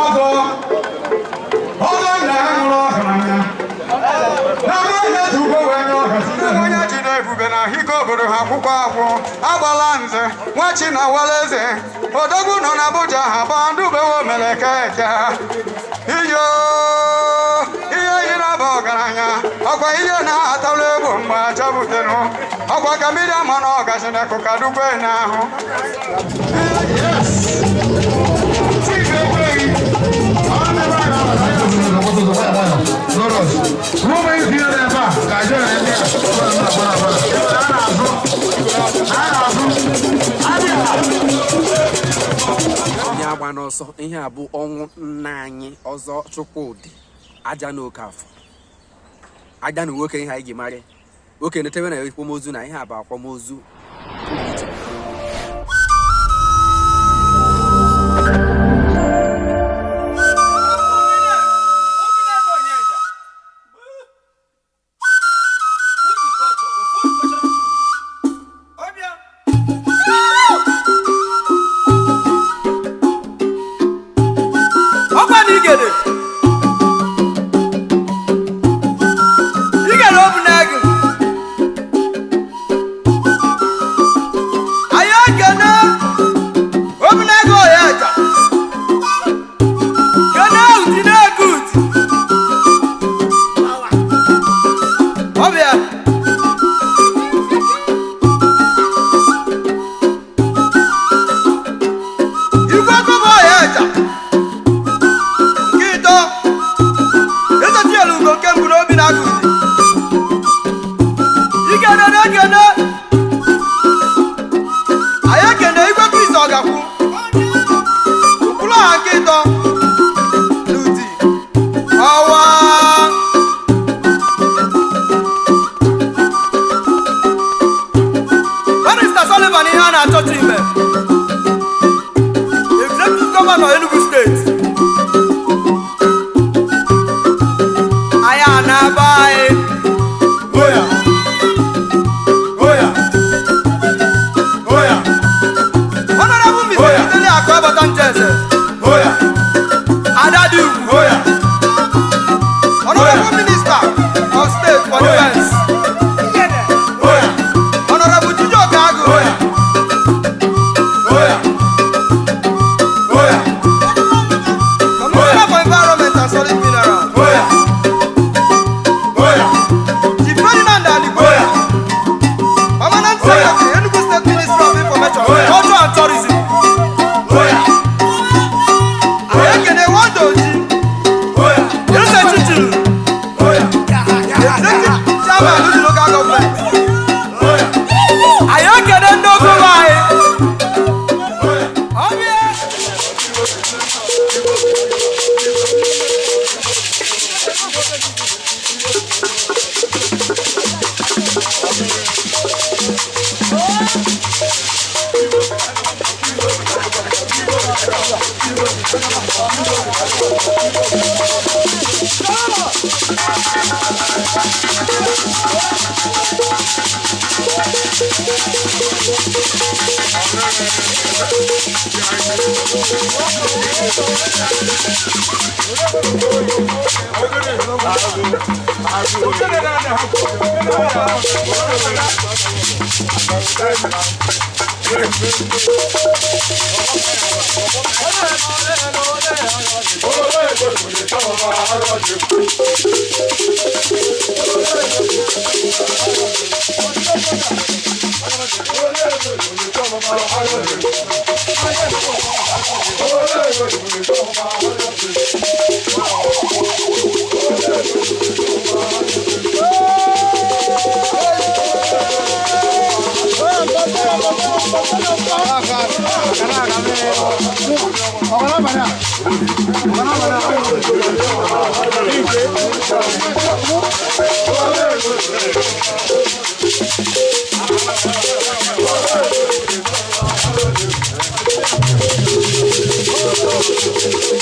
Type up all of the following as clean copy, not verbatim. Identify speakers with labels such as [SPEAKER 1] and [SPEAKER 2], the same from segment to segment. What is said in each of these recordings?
[SPEAKER 1] Ọzọ ọzọ nna ya ṅụrụ ọgaranya na onye ji ugbo wee nye ọha site n'onye jide ebube na ahụike obodo ha akwụkwọ akwụ agbala nze nwachi na walaeze odogwu nọ na Abuja ha gbaa ndubewo mere keke iyo ihe yi na-aba ọgaranya ọkwa ihe na-atalụ egwu mgbe achọbutenụ ọkwa ka mmiri ama na ọgazinekụ ka dukwe n'ahụ.
[SPEAKER 2] Onye agba n'ọsọ, ihe a bụ ọnwụ nna anyị Ọzọ Chukwudị aja na Okafọ aja na nwoke. Ihe anyị ji mara nwoke na-etebe na akwamozu na ihe a bụ akwamozu pụrụ iche.
[SPEAKER 3] Ọkwa na igede igede obu n'egụ anyị ekene obu n'egụ oyeja kene uti n'egu uti ọbịa. Igwe kọba oyeja nke ịtọ ezochielu ugo nke mbụ n'obi na agụzi ikene na-ekene. Anyị ekene igwe Kristi ọgakwu ụkpụrụ ọha nke ịtọ n'uti ọwa. Barrister Sullivan ihe a na-achọcha ime Executive Governor Enugu Steeti anyị a na-aba anyị.
[SPEAKER 1] Oya! Oya! Oya!
[SPEAKER 3] Honorable Mr.
[SPEAKER 1] Oya.
[SPEAKER 3] Itali Akụ Njeze.
[SPEAKER 1] Oya!
[SPEAKER 3] Ada dị ugwu.
[SPEAKER 1] Oya!
[SPEAKER 3] Honorable Minister of State for
[SPEAKER 1] Oya.
[SPEAKER 3] Defense.
[SPEAKER 1] Oya!
[SPEAKER 3] Honorable Chijioke Agụ.
[SPEAKER 1] Oya! Oya! Oya!
[SPEAKER 3] Commissioner for Environment and Solid Mineral.
[SPEAKER 1] Oya! Oya!
[SPEAKER 3] Chief Ferdinand Adigbo.
[SPEAKER 1] Oya!
[SPEAKER 3] Permanent
[SPEAKER 1] Oya.
[SPEAKER 3] Secretary, Enugu State Ministry of Information,
[SPEAKER 1] Oya.
[SPEAKER 3] Culture and Tourism.
[SPEAKER 1] Oya!
[SPEAKER 3] Anyị ekene Wanda Oji.
[SPEAKER 1] Oya!
[SPEAKER 3] Eze Chichilu.
[SPEAKER 1] Oya!
[SPEAKER 3] Executive Chairman of the Local Government.
[SPEAKER 1] Oya!
[SPEAKER 3] Anyị ekene ndị ogogo anyị.
[SPEAKER 1] Oya!
[SPEAKER 3] Ọbịa.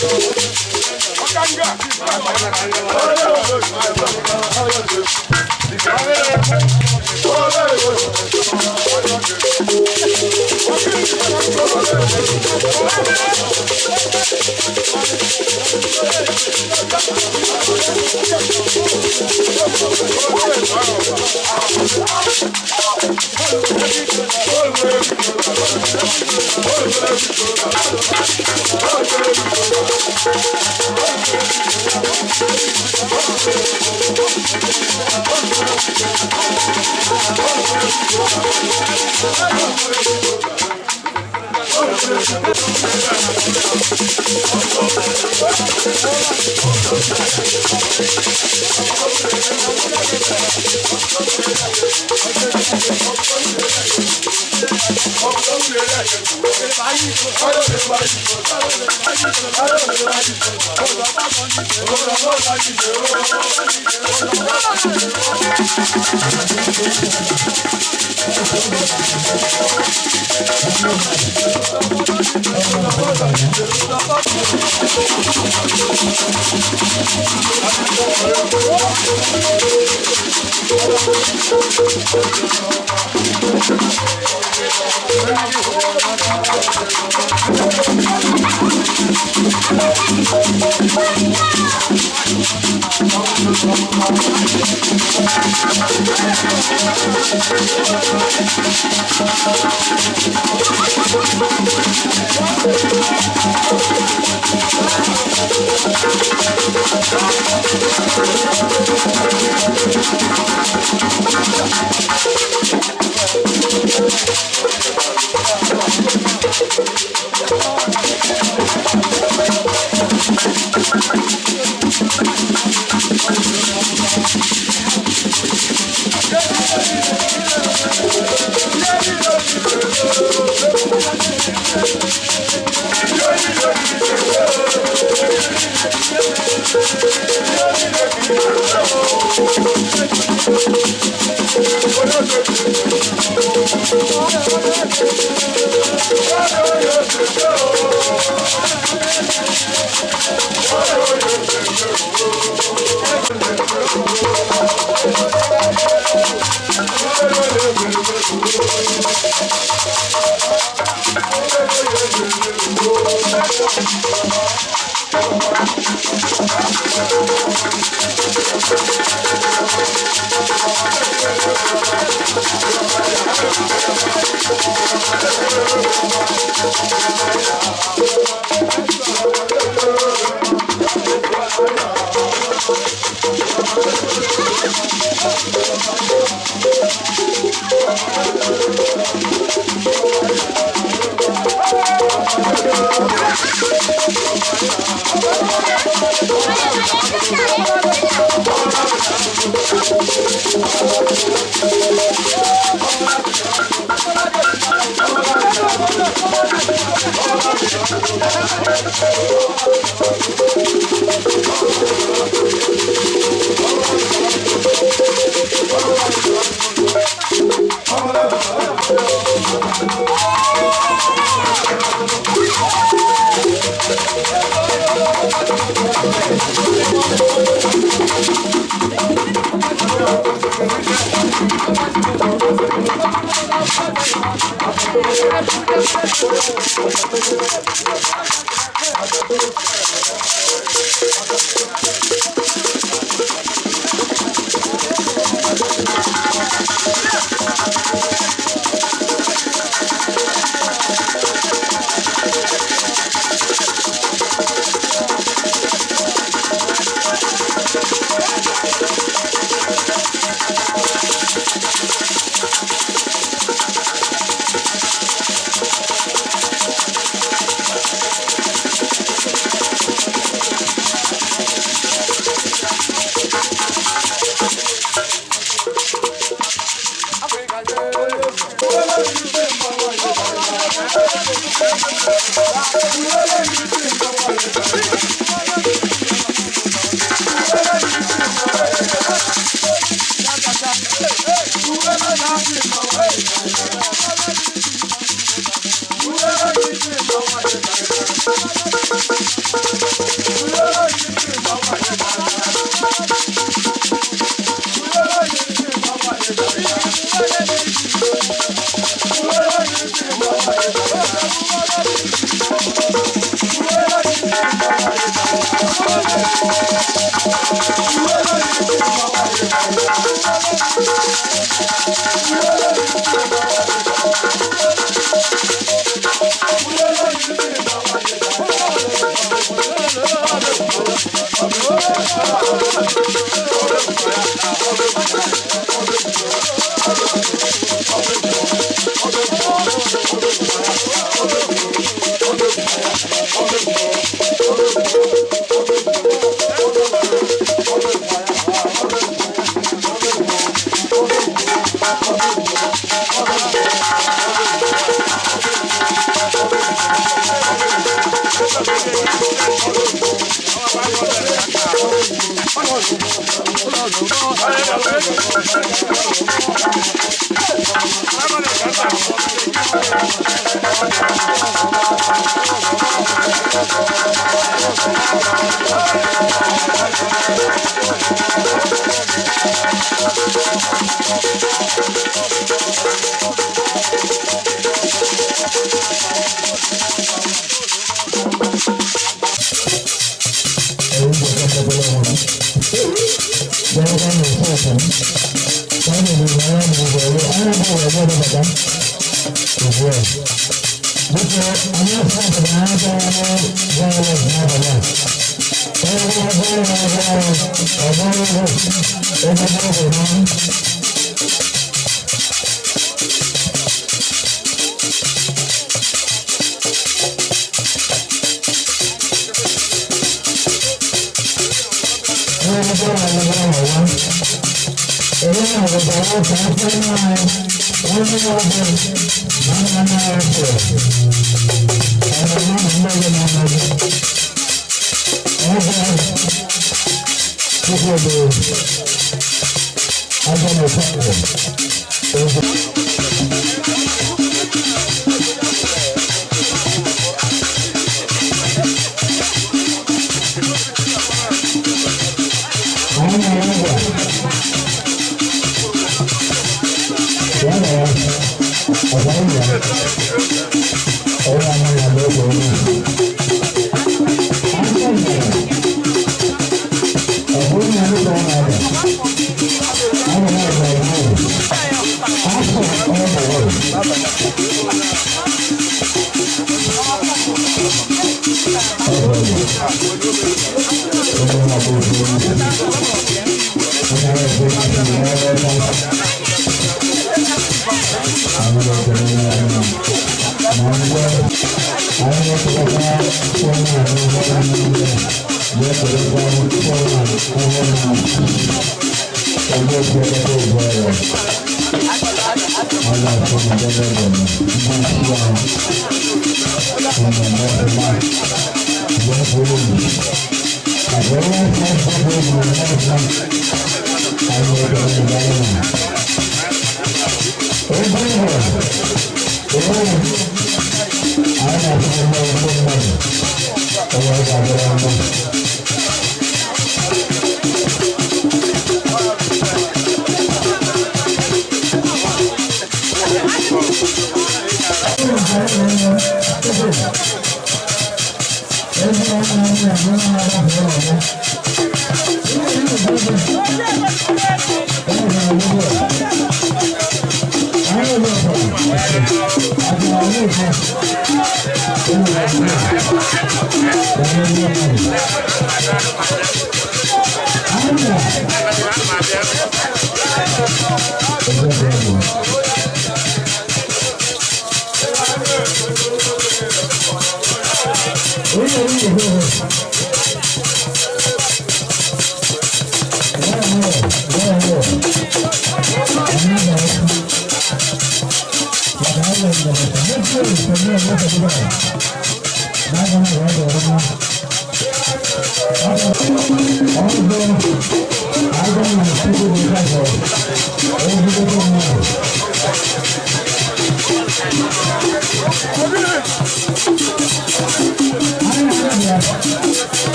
[SPEAKER 1] Hey!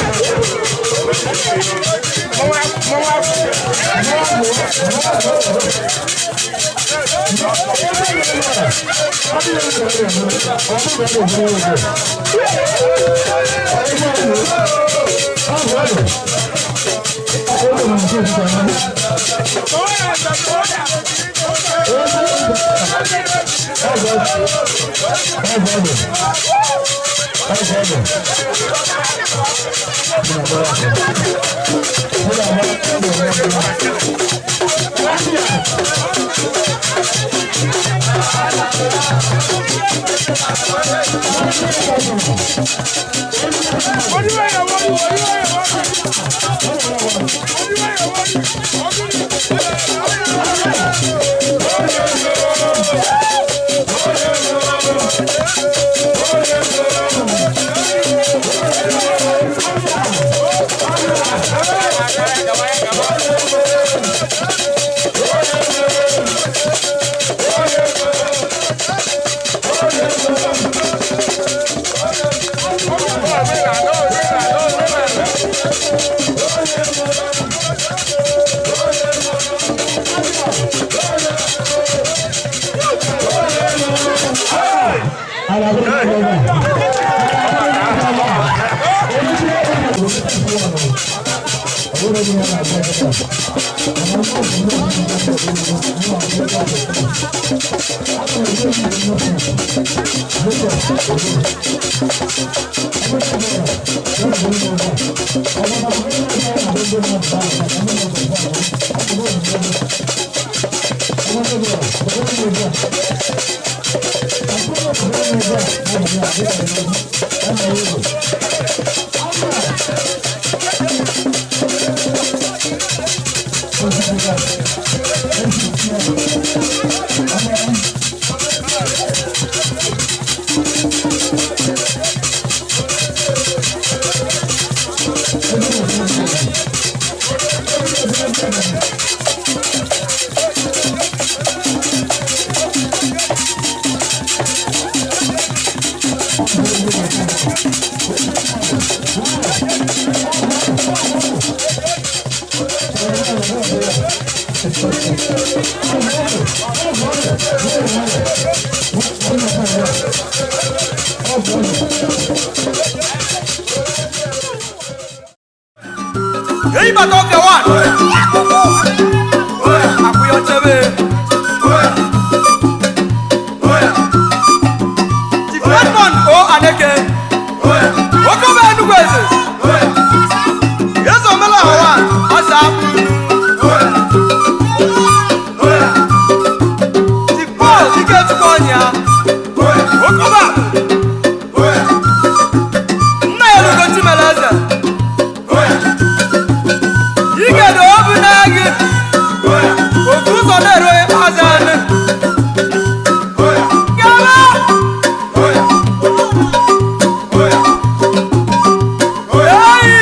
[SPEAKER 1] Hey!
[SPEAKER 3] Èyí bàtà ọ̀fẹ́ wà. Àkúyọ̀ tẹ́lẹ̀. Chief Edmond O. Aneke. Okobe Enugu Eze. Eze Omela Hawa. Ọ̀sà Abúlú. Chief Paul Ikechukwu Ọnyà. Okobe Akụ. Nna ya Elugo Chimere Eze. Igedo obu na gị. Ofu ụzọ na-eru ikpeazụ anụ. Gaba! Eyi!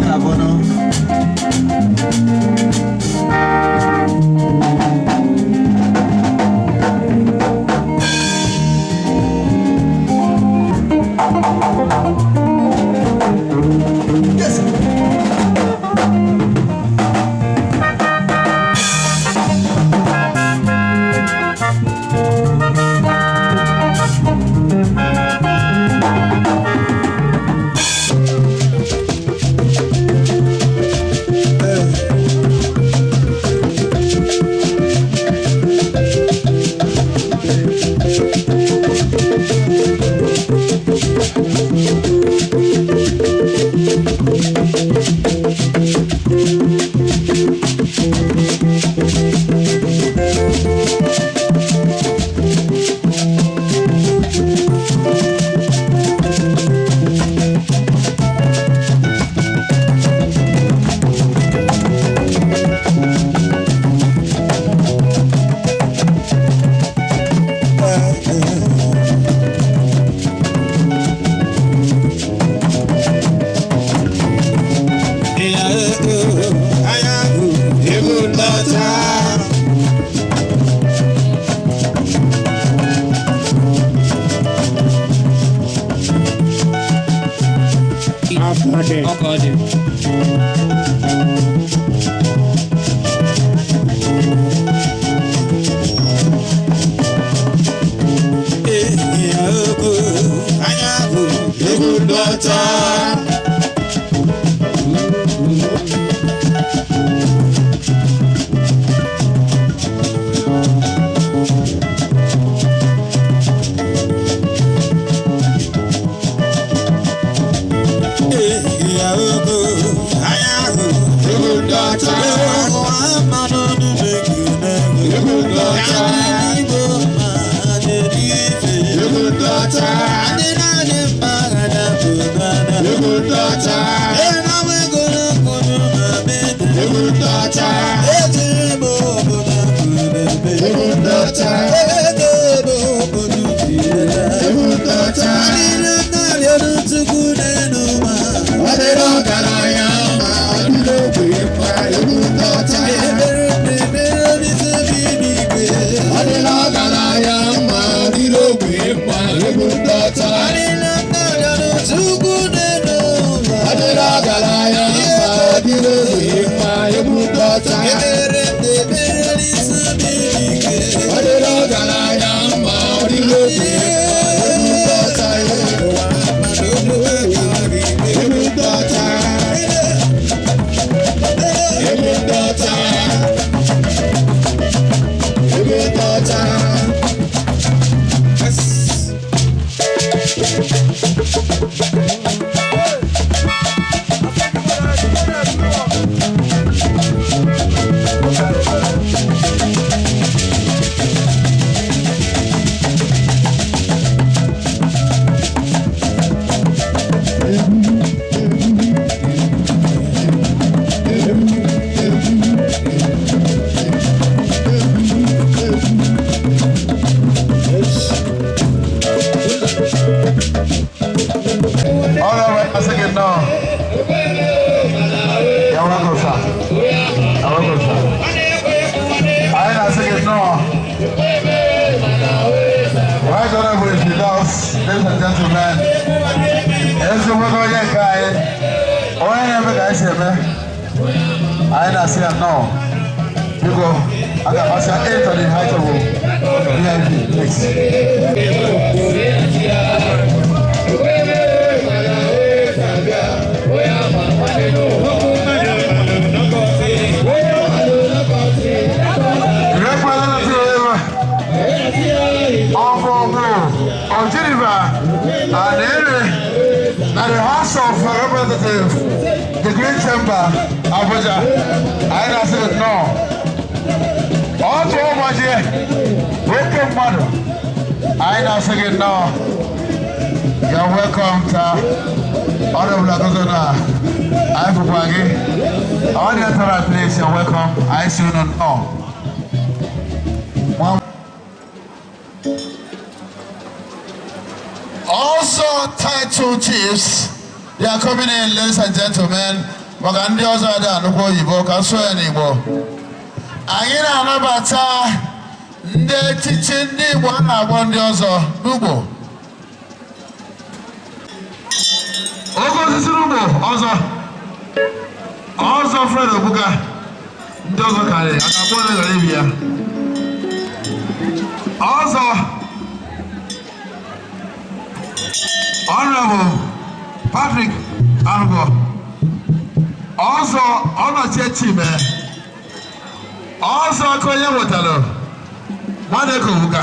[SPEAKER 4] Ga-abụnụ. Yes.
[SPEAKER 1] All right, I say no. You're welcome, sir. You're welcome, sir. I say no. Right honorable Fidaus, ladies and gentlemen. Ezigbo onye nke anyị, onye na-eme ka anyị si eme, anyị na-asị ya nnọọ. Biko, a ga-amasị ya eight on the high table. VIP, please. Representative of Ogun, of Geneva, and Ere, na the House of Representatives, the Green Chamber, Abuja. Anyị na-asị gị nnọọ. Ọtụ ụbọchị, oke mmadụ, anyị na-asị gị nnọọ. You're welcome, sir. Honorable Governor, anyị fụkwa gị. All the other place, you're welcome. Anyị sị unu nnọọ. Also, title chiefs, they are coming in, ladies and gentlemen.
[SPEAKER 4] Maka ndị ọzọ adị anụkwa oyibo, ka sụọ ya n'Igbo. Anyị na-anabata ndị echichi ndị Igbo a na-akpọ ndị ọzọ n'ugbo. Oke osisi n'ugbo ọzọ. Ọzọ Fred Obuka. Ndị ọzọ karịrị, a ga-akpọ onye ghara ibi ya. Ọzọ Honorable Patrick Arụbọ. Ọzọ Ọnọchie Chime. Ọzọ ka onye nwetara Nwadeke Obuka.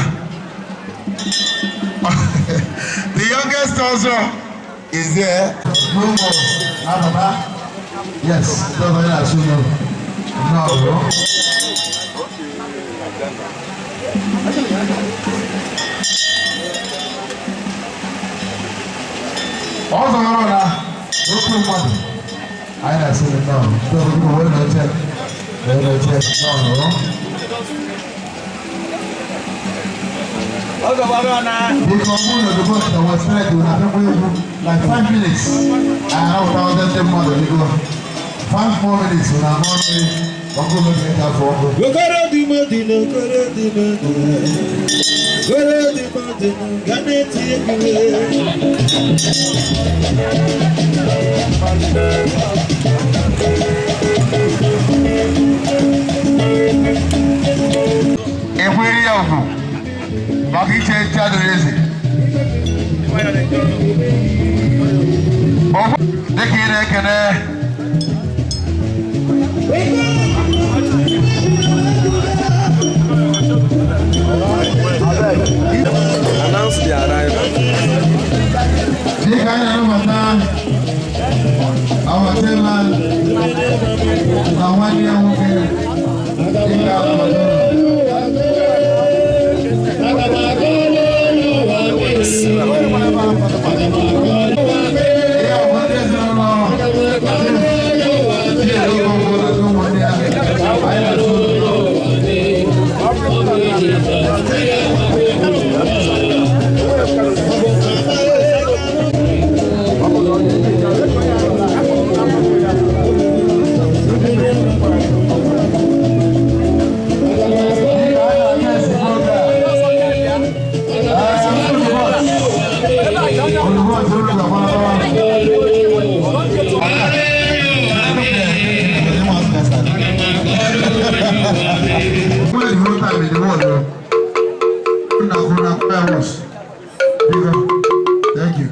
[SPEAKER 4] The youngest ọzọ is there. N'ụmụ na-abata. Yes, ndị ọzọ ya na-asụ unu. Nnọọ. Ọzọ nọrọ na okwu mmadụ. Anyị na-asị gị nnọọ. Ndị ọzọ gị wee n'oche. Wee n'oche. Nnọọ. Biko, ọ bụrụ na ozugbo na West Side na apịakwa egwu like 5 minutes, anyị arapụta ndị mmadụ. Biko, 5 more minutes na anọ mmiri ọkụ mebiri afọ ọkụ.
[SPEAKER 5] Okoro dị m dị n'okoro dị m dị, okoro dị m dị ga na-eti egwu.
[SPEAKER 4] Ekwere ya ugwu maka iche echichi adịrị eze. Dịka ị na-ekene
[SPEAKER 2] Announce the arrival.
[SPEAKER 4] Dịka anyị na-anabata our chairman na nwanne ya nwoke dịka agbata. Ihe ọ bụ ndị ezinụlọ Chinedu Okonkwo na ndị ụmụnne ya, anyị na-atụ unu. Dịka anyị na-aga ezigbo oge a, olùkọ́ àti olùkọ́. Where the whole time in the world, though. Una kuna house. Biko. Thank you.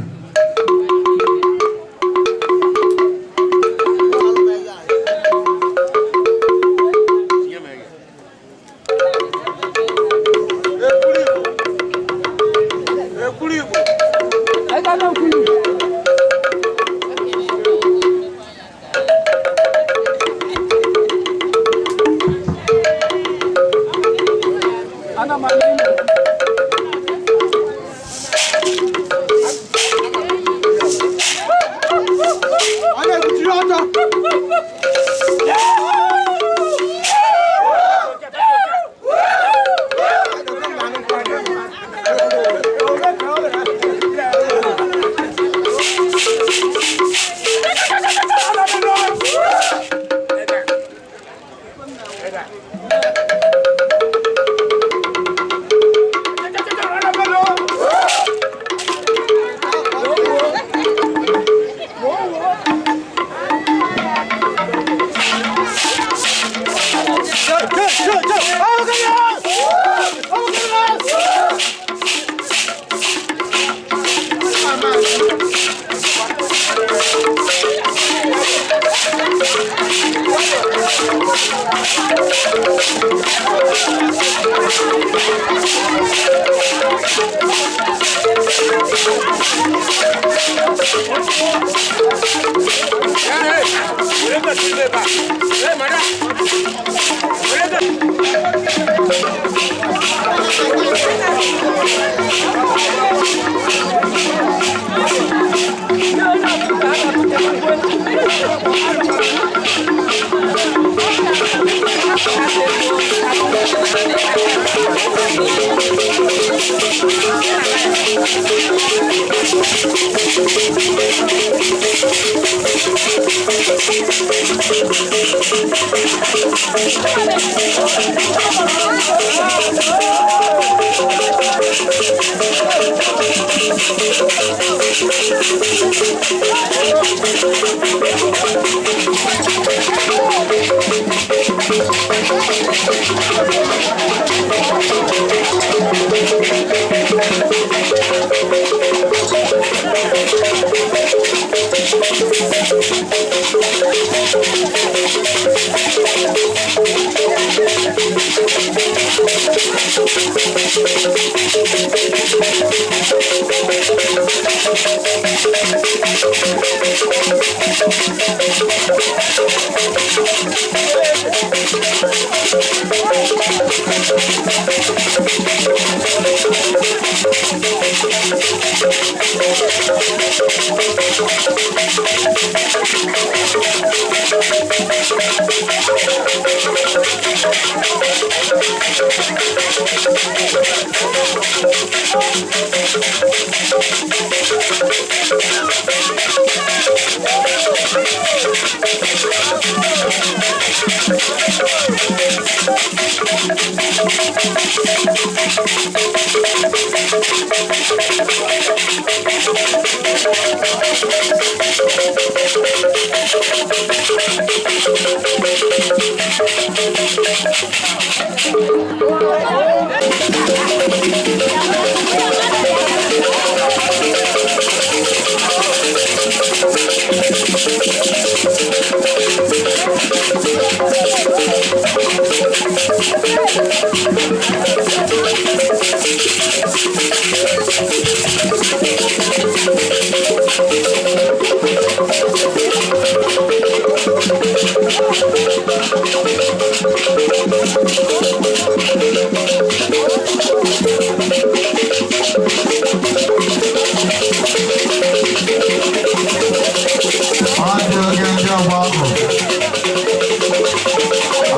[SPEAKER 4] Ọ dị oge ndị ọgbọ ọgụ.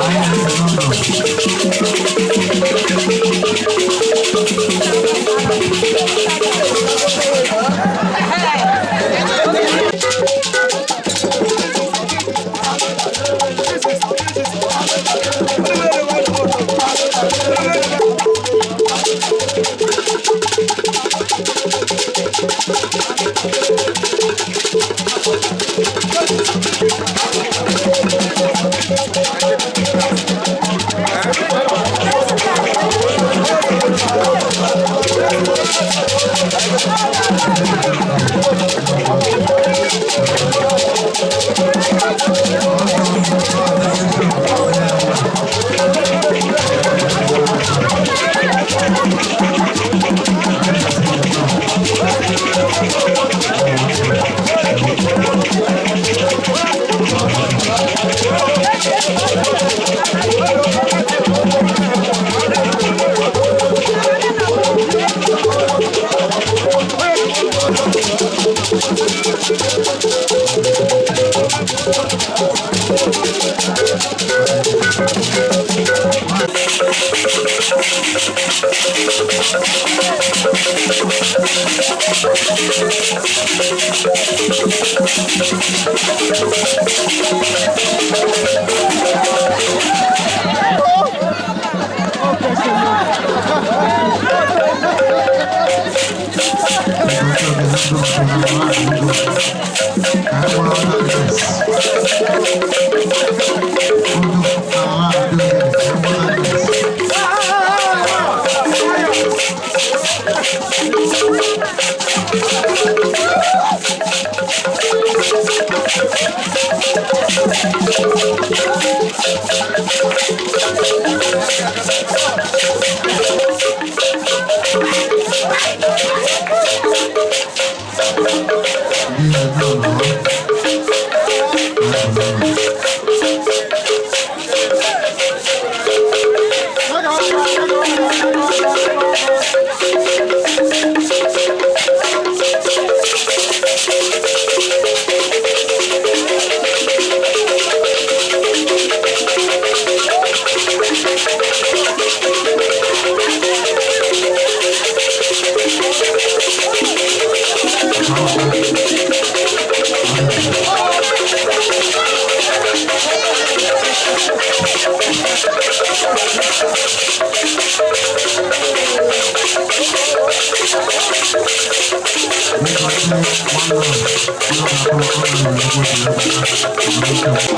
[SPEAKER 4] Anyị na-ese n'ụlọ.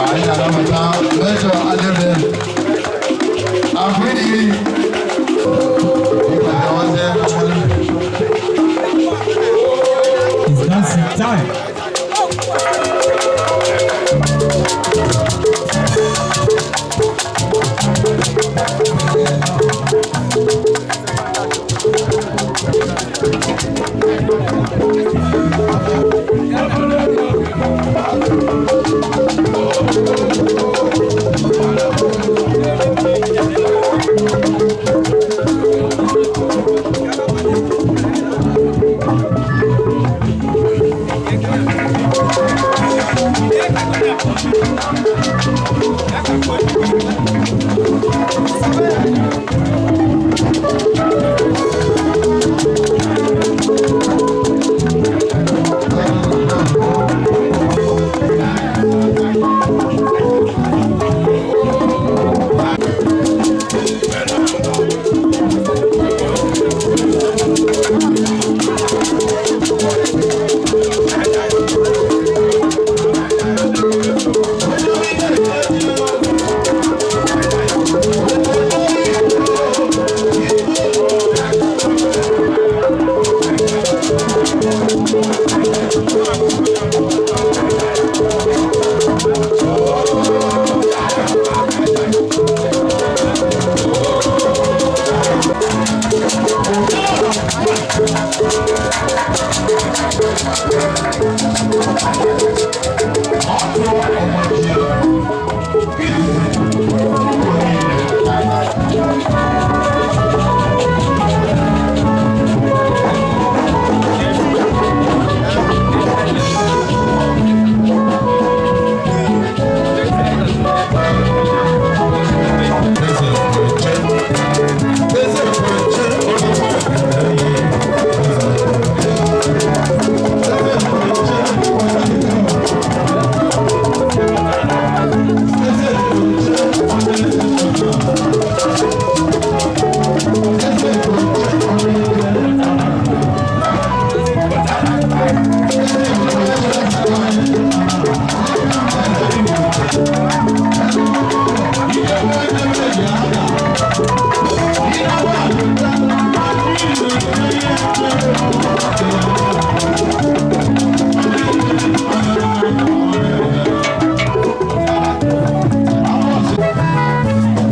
[SPEAKER 4] Anyị na-anabata Major Adebe Akwịdị ịkpatawazie.
[SPEAKER 5] It's dancing time.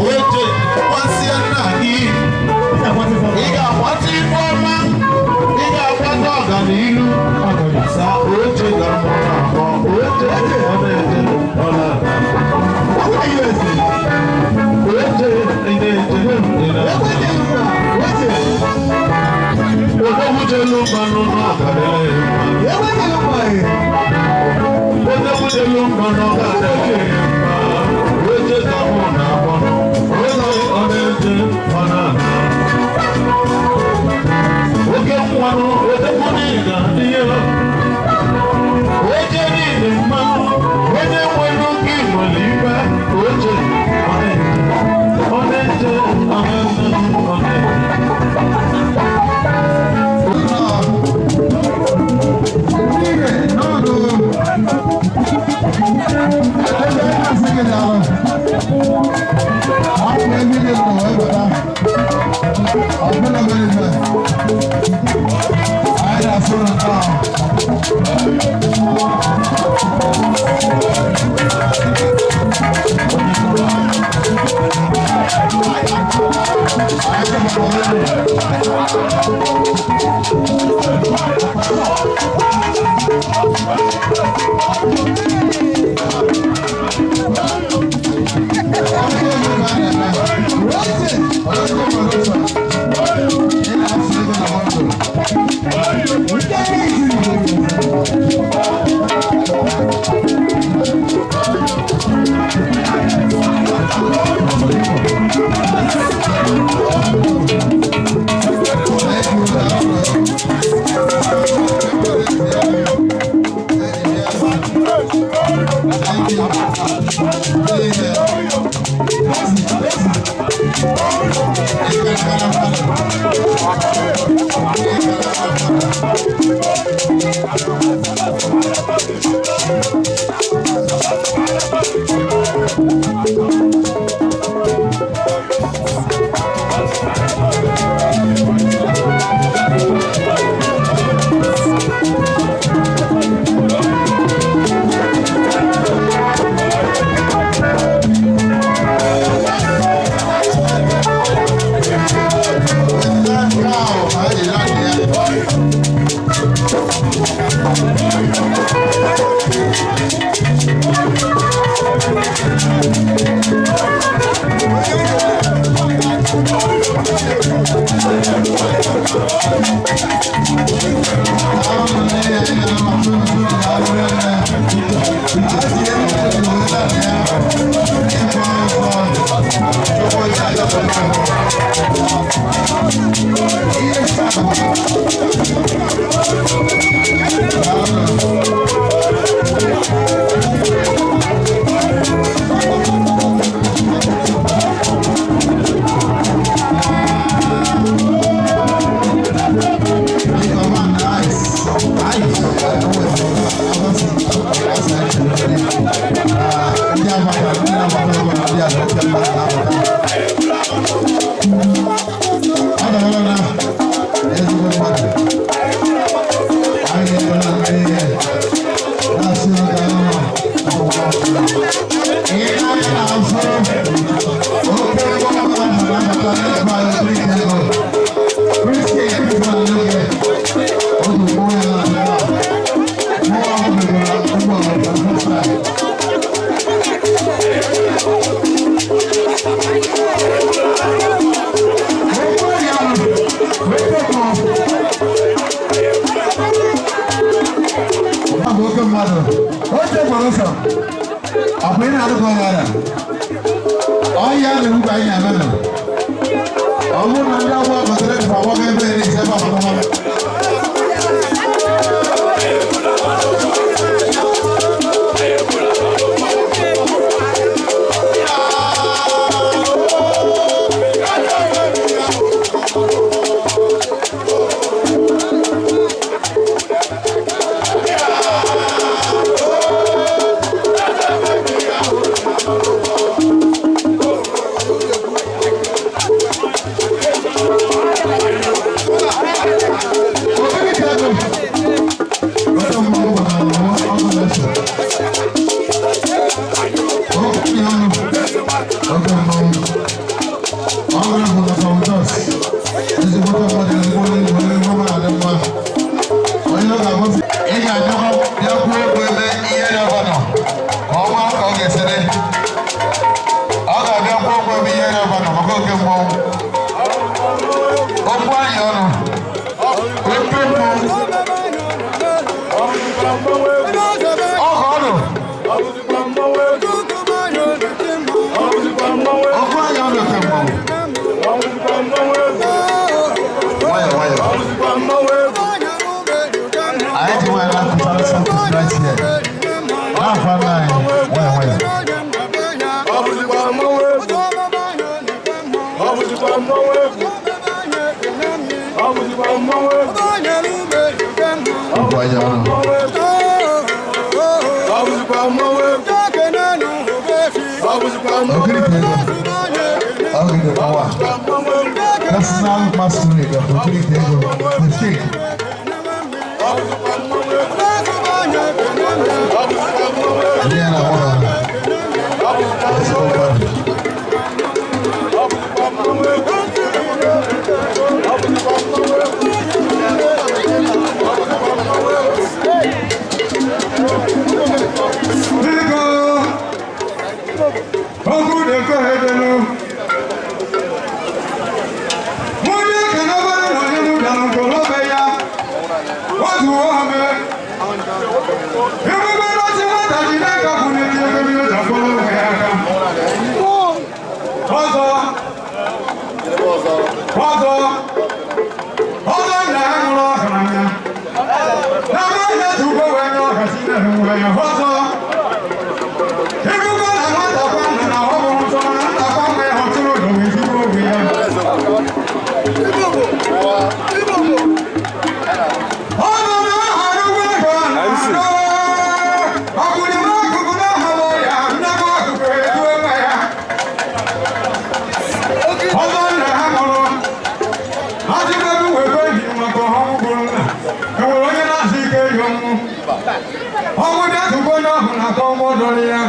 [SPEAKER 4] Oche kwasịa nna gị, ị ga-akwata ife ọma, ị ga-akwata ọganihu. Sa oche ga mụrụ akpọ oche, ọ na-eje, ọ na-aga. Oche ị na-eje, ị na-aga. Odogwujelu mmanụ n'ọgadịrị mma. Odogwujelu mmanụ n'ọgadịrị mma. Oche ka mụ na-akpọ. Oche ọ na-eje, ọ na-aga. Oke mmanụ, odogwu n'iga adịghị. Oche niile mmanụ, onye nwere oke nwere ibe. Oche ọ na-eje, ọ na-eje, ọ na-eje, ọ na-eje.
[SPEAKER 1] Ọ nọ na-ahọrọ ụgbọ ego. Ọnwụ bịa tụkwa onye ọhụrụ na-akọ ụgbọ dọrọ ya.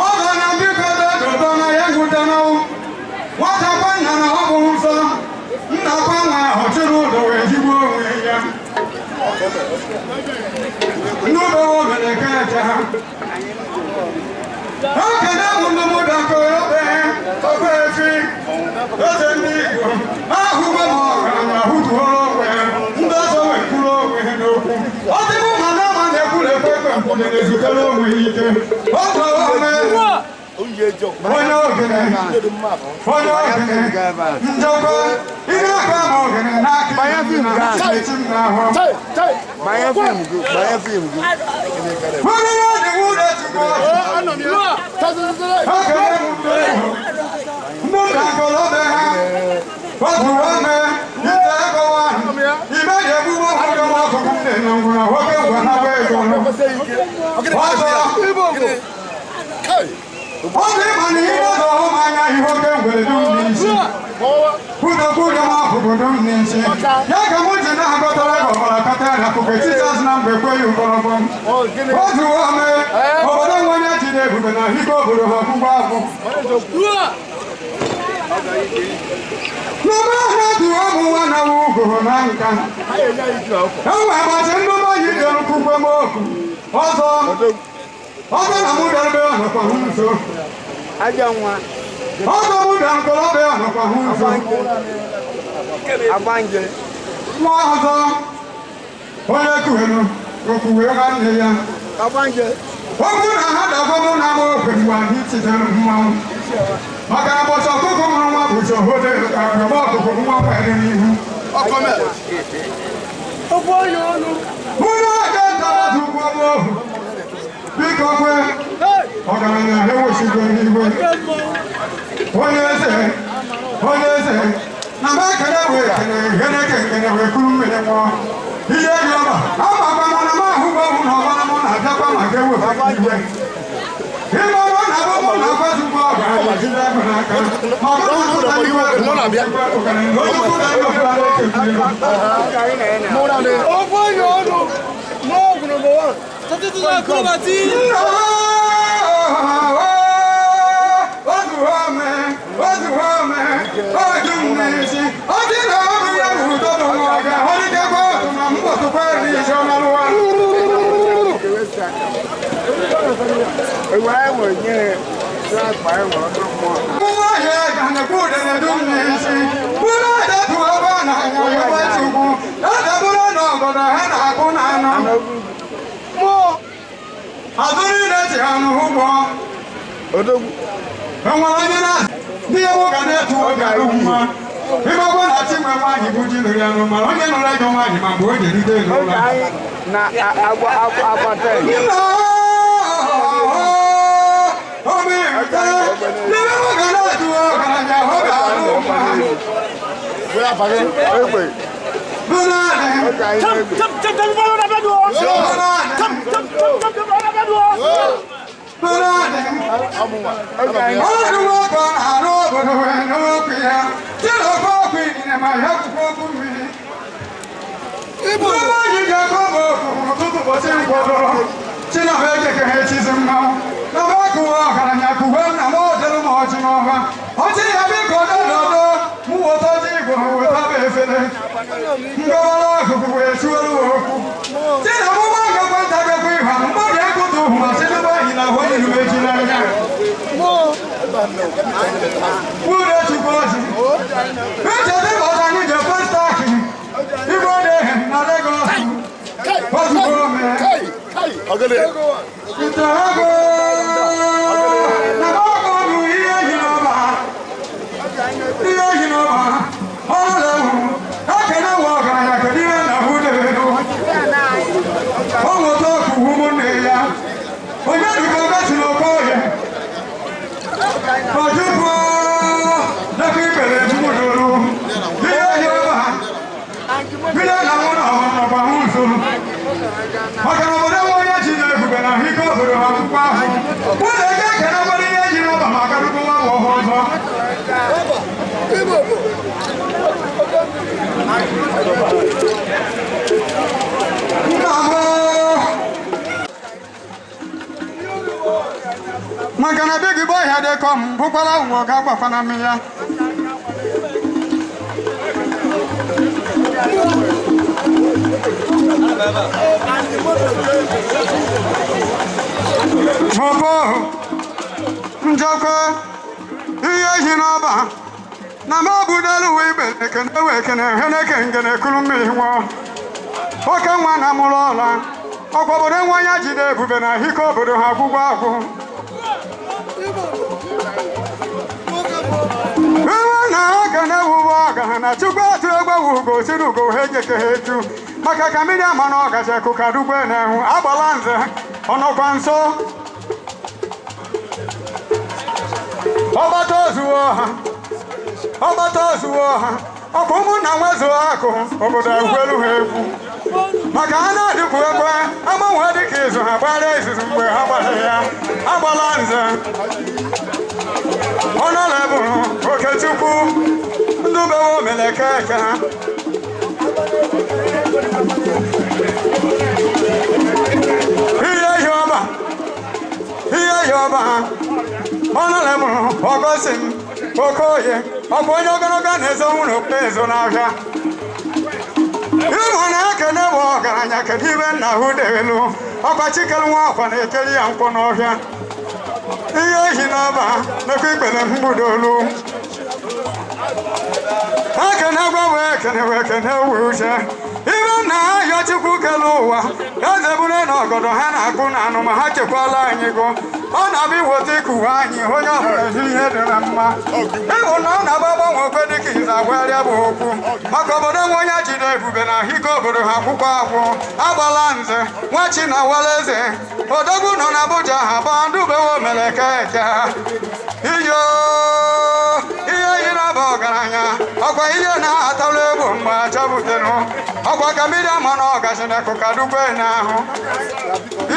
[SPEAKER 1] Ọzọ na biko dododo na ya ngwụta n'ọnwụ. Nwata kwa nna na ọ bụ nsọ. Nna kwa nwa ahụ chụrụ ụdọ wee jigbuo onwe ya. N'ụlọ obere ka eche ha. Ekene bụ ndị mụda ka obe ofe efi eze ndị Igbo ahụgo m ọgaranya hụtuoro onwe ha ndị ọzọ wee kwuru onwe ha n'okwu. Ọ dịbụ ma na ama na-ekwuru ekwe ekwe nkwụdị na-ezutere onwe ha ike. Ọ tọrọ onwe onye ogene onye ogene njọkọ ihe aka ma ogene n'aka ihu na ntị m n'ahụ. Onye ya dị nwụrụ ezigbo ya ka mụ ji na-agọtara gị ọbara kata ya akụkọ etiti na mgbe ekweghị mkpọrọgbọ otu ome obodo nwe onye ji na-ebube na ahụike obodo ha ọgwụgwọ agwụ n'ebe ahụ dị ụmụ nwa na ugoro na nka enwe agbati ndị oyi dị nkwukwe m oku ọzọ ọzọ na mụ bịara be ọnọkwa hụ nso ọzọ mụ bịara nkọrọ be ọnọkwa hụ nso nwa ọzọ onye kuhere okuwe nwanne ya okwu na ha dagwa mụ na ama okwe mgbe anyị titere mmanwụ maka na ụbọchị ọkụkọ mụrụ nwa bụ chi ohodo agba ọkụkụ nwa nwere n'ihu mụrụ aka ntara ugbo m ohu biko kwe ọgaranya ewesigo n'igwe onye eze onye eze na mba ekele wee kene gheneke nkene wee kuru mmiri nwụọ ihe dị ọba ama agba na m ahụgbo ọhụ na ọbara mụ na-abịakwa maka ewepụ igwe ịmara na abụmụ na akwazugbo ọgaranya jide ego n'aka ma ọ bụrụ na ụta iwe onye ukwu na ndị ọbụla na-ekekwu Ịgbagwo na chi nwe nwaanyị bụ ji lụrụ ya nụ mara onye nụrụ ego nwaanyị ma mgbe o ji erite ego ụlọ. Maka na obodo nwe onye ji na-ebube na ahụike obodo ha akwụkwọ ahụ. dịkọ m bụkwara ụwa ga gbakwana m ya. Mọbọ njọkọ ihe ehi n'ọba na m abụdelu uwe igbe ekene wee ekene heneke ngene kuru mmiri nwụọ. Oke nwa na mụrụ ọla ọkwa obodo nwa ya jide ebube na ahịke obodo ha gwụgwọ agwụ. Iwe na ha na-ewuwe ọga na Chukwu atụ egbe ugo siri ugo ha ejeke ha eju maka ka mmiri ama na ọgacha kụka dugbe na-ehu agbala nze ọnọkwa nso ọgbata ozuwo ha ọgbata ozuwo ha ọkwa ụmụnna nwezuo akụ obodo egwelu ha egwu maka ha na-adịkwu ekwe agbanwe dịka izu ha gbara izuzu mgbe ha gbara ya agbala nze. Honorable Okechukwu Ndubewo Melekeke ihe ọba ihe ọba Honorable Augustine Okoye ọkwa onye ogologo na-ezo nwụrụ okpu ezo n'ahịa ịmụ na-ekene bụ ọgaranya kedu ibe nna hụ delu ọkwa chikere nwa ọkwa na-ekeri ya nkwụ n'ọhịa ihe ehi n'ọba nakwa ikpere mgbudolu ekene gwa wee ekene wee kene wee uche ibe nna ahịa Chukwu kere ụwa eze bụrụ na ọgọdọ ha na-akụ na anụ ma ha chekwala anyị gụ ọ na-abịa iweta ikuwe anyị onye ọbụla ezi ihe dị na mma ịbụ na ọ na-agba gbanwe okwe dịka izu agwarịa bụ okwu maka obodo nwe onye jide ebube na ahịke obodo ha akwụkwọ akwụ agbala nze nwa chi na wala eze odogwu nọ na Abuja ha gbaa ndubewo mere keke iyo ihe yi na-aba ọgaranya ọkwa ihe na-atalụ egwu mgbe achọbutenụ ọkwa ka mmiri ama na ọgachi na kụkadugbe n'ahụ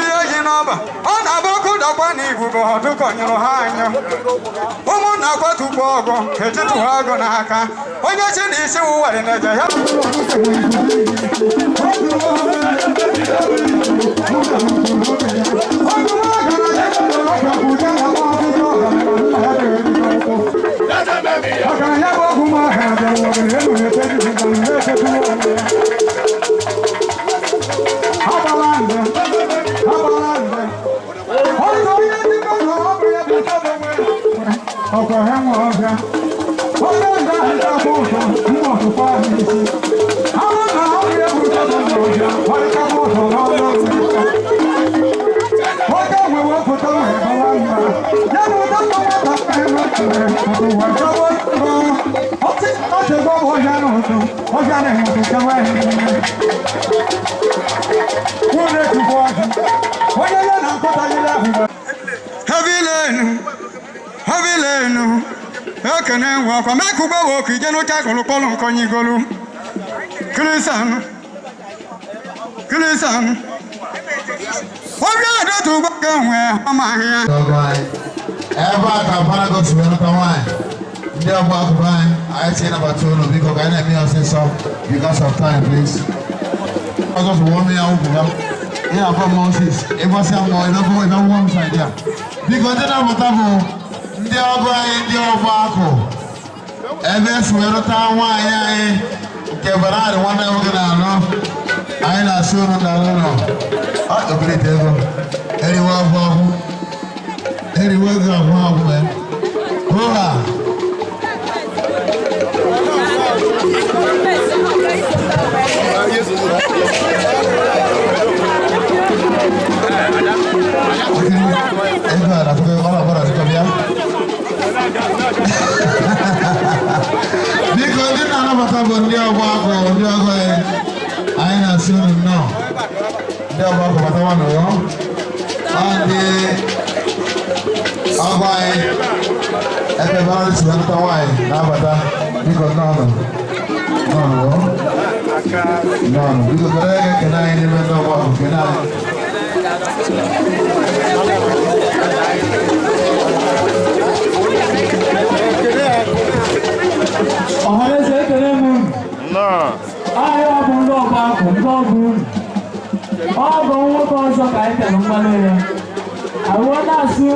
[SPEAKER 1] ihe yi n'ọba ọ na-abụ ọkụ dakwa na igwube ọdụkọnyụrụ ha anya ụmụnna kwatukwa ọgụ etitụ ha agụ n'aka onye chi na isi wụwarị na-eje ya. Ọgaranya bụ ọgwụ ma ha bịara ọgaranya elu na-eteji na echetu agbala nze agbala nze ọzọ ihe ndị mmadụ ọ bụ ya bụ chọba onwe ọkwa ha nwe ọbịa onye nze ahụ ga-akwụ ụtọ mma ọtụkwa ahụ isi ahụ na ọ bụ ya bụ chọba onwe ọbịa ọdịkaba ụtọ n'ọnụ oge nwe wepụta wee bawa mba ya bụ ụtọ nwata ụwa chọba ọtị ọtị gwa bụ ọhịa n'ụtụ ọhịa na-enwetụ chawa onye ya na nkụta yiri ahụ. Heavy lane, heavy lane, ekene nwa ọkwa mekugbe woku ije n'ụcha gụrụ kpọlụ nkọnyigolu krisan krisan obi adọtụ ugbo ka nwe amaghị ya.
[SPEAKER 4] Ọgọ anyị ebe a ka Paragon si wee lụta nwaanyị ndị ọgbọ akụkọ anyị anyị si ịnabata unu biko ka anyị na-eme ya ọsịsọ because of time, please. Ọzọ sọ wọ́n mi àwọn òkúta ihe afọ Moses ịgbasịa mmụọ ịdọkọ ịdọkọ m side ya biko ndị na-abata bụ ndị ọgọ anyị ndị ọgbọ akụ ebe esi wee lụta nwaanyị anyị nke Bernard nwanne nwoke na-anọ anyị na-asị unu na ụlọ ọ obere ego eriwe ọgwụ ọgwụ eriwe ego agwụ agwụ ya hụha. Ego a na-atụkọ ọ na-agbara atụkọ bịa. Biko ndị na-anabata bụ ndị ọgbọ akụ ndị ọgọ anyị anyị na-asị unu nnọọ ndị ọgbọ akụ batawa n'ụwa ọ ndị ọgọ anyị ebe bara si wee nwaanyị na-abata biko nnọọ nọ nnọọ nọ nnọọ nọ biko kere anyị ekene anyị n'ime ndị ọgbọ akụ kene anyị.
[SPEAKER 6] Ọhaneze ekele m unu. Ahịa ọ bụ ndị ọgba akụ ndị ọgụ unu. Ọ bụ nwoke ọzọ ka anyị tere mmanụ ya. Awụọ na-asụ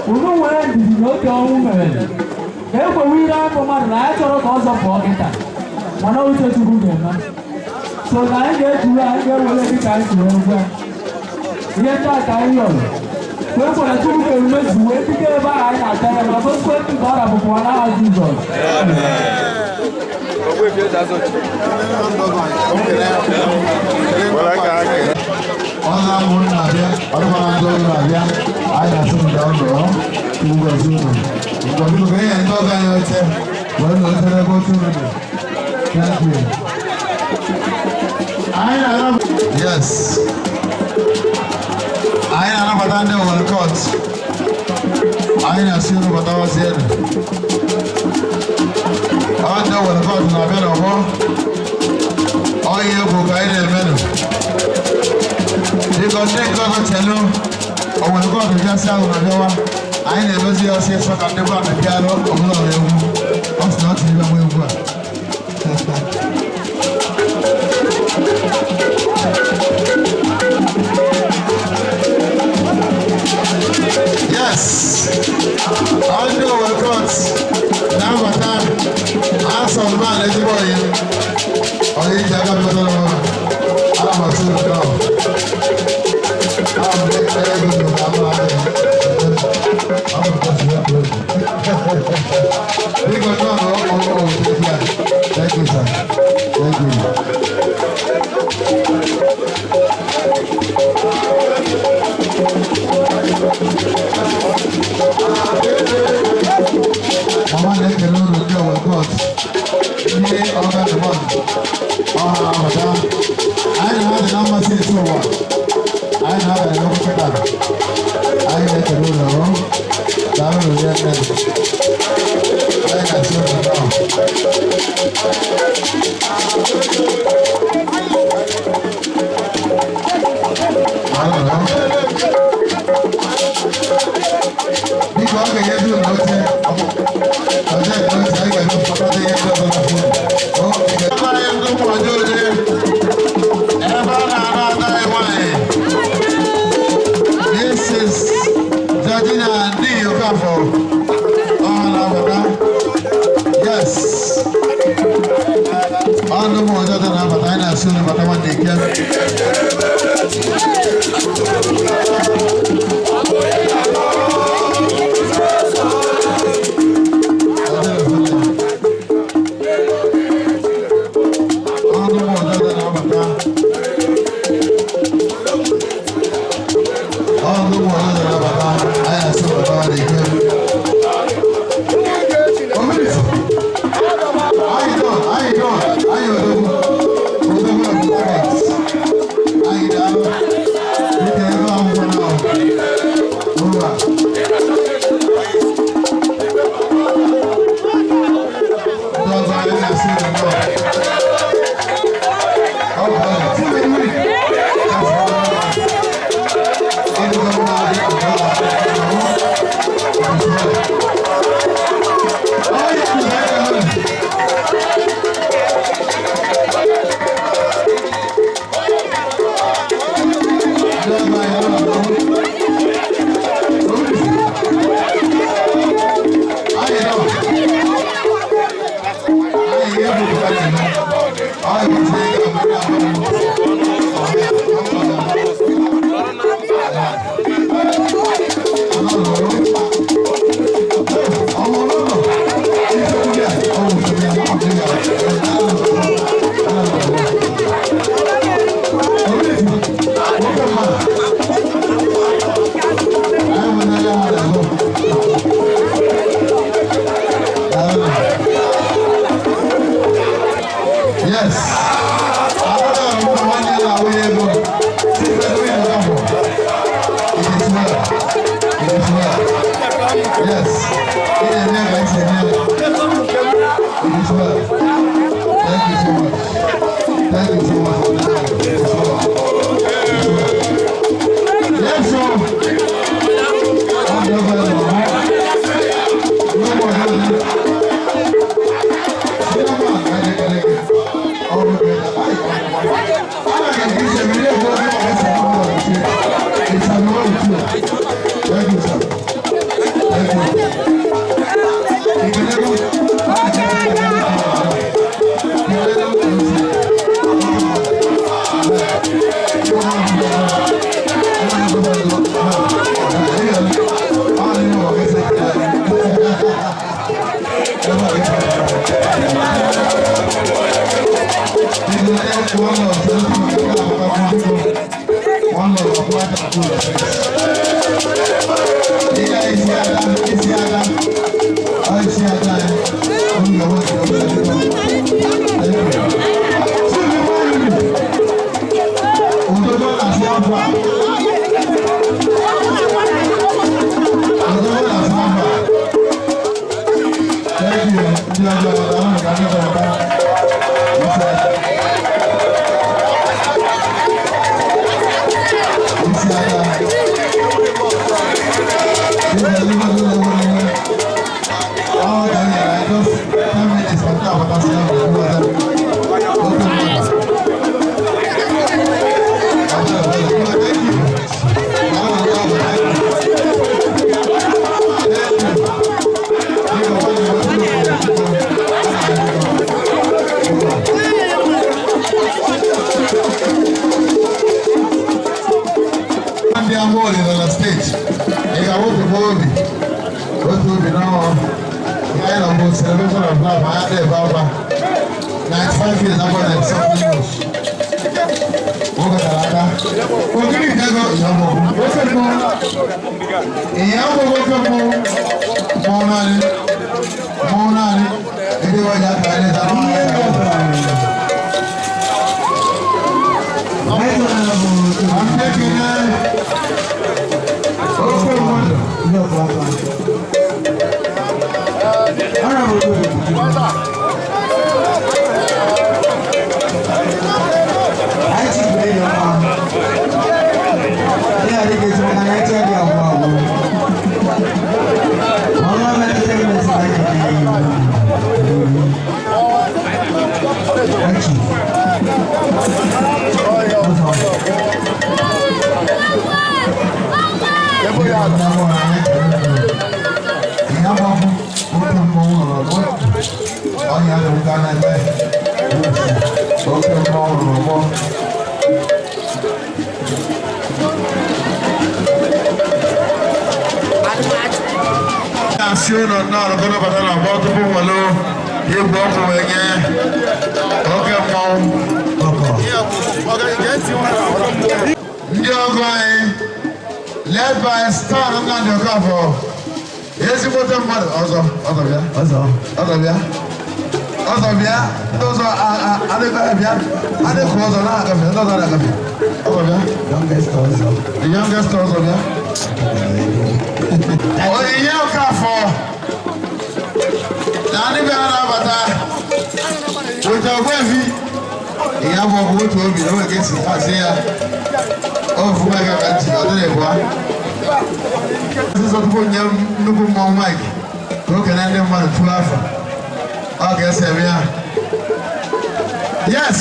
[SPEAKER 6] Unu nwere ndidi na oge ọnwụ mere ka ekwewe ire akụ mmadụ na anyị chọrọ ka ọ zọpụọ kịta, mana uche Chukwu ga-eme. So na anyị ga-ejuru, anyị ga-ewere dị ka anyị si wee gwa ihe ndị a ka anyị yọrọ ka e kwere Chukwu ga-emezu wee bido ebe ahụ anyị na-ata ya ma gosikwe ndị nke ọ rabụkwa n'aha Jizọs.
[SPEAKER 4] Ọ na-amụ na-abịa, ọ dịkwara ndị ọrụ na-abịa. Anyị na-asị ndị ọrụ Chukwu gọzie unu. Ngwa, biko, ka ihe ndị ọgọ anyị oche were na oche n'ebe oche unu dị. Thank you. Anyị na-anabata, yes, anyị na-anabata ndị Owerri Court. Anyị na-asị unu batawazienụ. Ọ ndị Owerri Court na-abịa n'ọgbọ ọya egwu ka anyị na-emenụ. Biko, ndị nke ọzọ chelu Owerri Court bịasị ahụ na bịawa. Anyị na-emezi ya ọsịsọ ka ndị band bịarụ ọbụla ọrụ egwu. Ọ sị na ọ chọrọ ịbịa nwa egwu a. Yes, ọ ndị Owerri Court na-abata. Asọ mba na ezigbo ọyị ọyị ji aka bịata n'ọrụ. Ana m asị unu nnọọ. Ana m ego unu na ama ahịa. Ọ bụ nke si ya bụ egwu. Biko, nnọọ na ọ ọ. Thank you, sir. Thank you. Mama na-ekele unu, ndị Owerri Court, ndị ọga ndụmọdụ ọha na-abata. Anyị na-adị na mmasị esi ụwa anyị na-abanye n'okwu kịta. Anyị na-ekele unu ọrụ. Daalụ rie nne. Anyị na-asị unu nnọọ. Daalụ nọ. Biko, ọ ga-enyezi unu oche. Ọjọ́ ìlú oche, anyị ga-eme mkpakọta ihe ndị ọzọ na phone. Ebe anyị ndị ụmụ ọjọọ oje, ebe a na-ana ada anyị nwanyị. This is Georgina Nniyi Okafor. Ọ na-abata. Yes. Ọ ndị ụmụ ọjọọ dị na-abata, anyị na-asị unu bata nwanne ike. Ọ ndị ụmụ ọjọọ dị na-abata. Ọ ndị ụmụ ọjọọ dị na-abata, anyị na-asị unu bata nwanne ike. Omenisi. How you doing? How you doing? How you doing? Odogwu of the. Ndị ọgọ anyị led by Stan Nnamdi Okafor, ezigbote mmadụ ọzọ ọzọ bịa ọzọ ọzọ bịa ọzọ bịa ndị ọzọ adịkọ bịa adịkọ ọzọ na-agafe ndị ọzọ na-agafe ọzọ bịa the youngest ọzọ bịa Onyinye Okafor na ndị bịara na-abata weta ogbuefi ìyá bọ̀ ọkọ̀ otu obi na nwere ka esi hazie ya ọfụma ga ka ntị ọ dịrị bụa ọsịsọ tupu nye nnukwu mmọnwụ Mike ka o kene ndị mmadụ tuo afọ ọ ga-esi eme ya. Yes,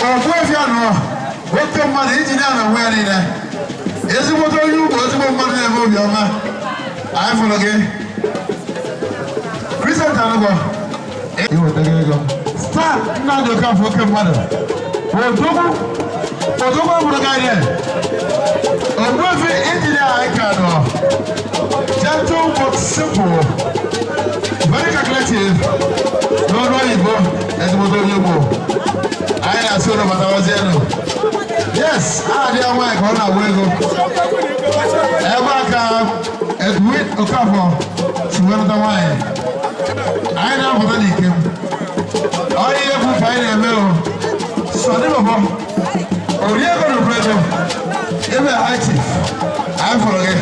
[SPEAKER 4] ogbuefi anọ oke mmadụ iji na onwe ya niile ezigbote onye ugbo ezigbo mmadụ na-eme obiọma anyị fụrụ gị Christian Anụgọ iweta ego Star Nnamdi Okafor oke mmadụ odogwu odogwu abụrụ gị ogbuefi injinia anyị ka nọ gentle but simple, very calculative n'ọnụ oyibo ezigbote onye ugbo anyị na-asị ụlọ batawazienụ. Yes, aha dị ya nwaanyị ka ọ na-agba ego ebe a ka Edwin Okafor si wee nụta nwaanyị. Anyị na-apụta n'ike m onye ihe bụ anyị na-eme o Sọnị Bọbọ Oriego na Predo ebe high chief anyị fụrụ gị.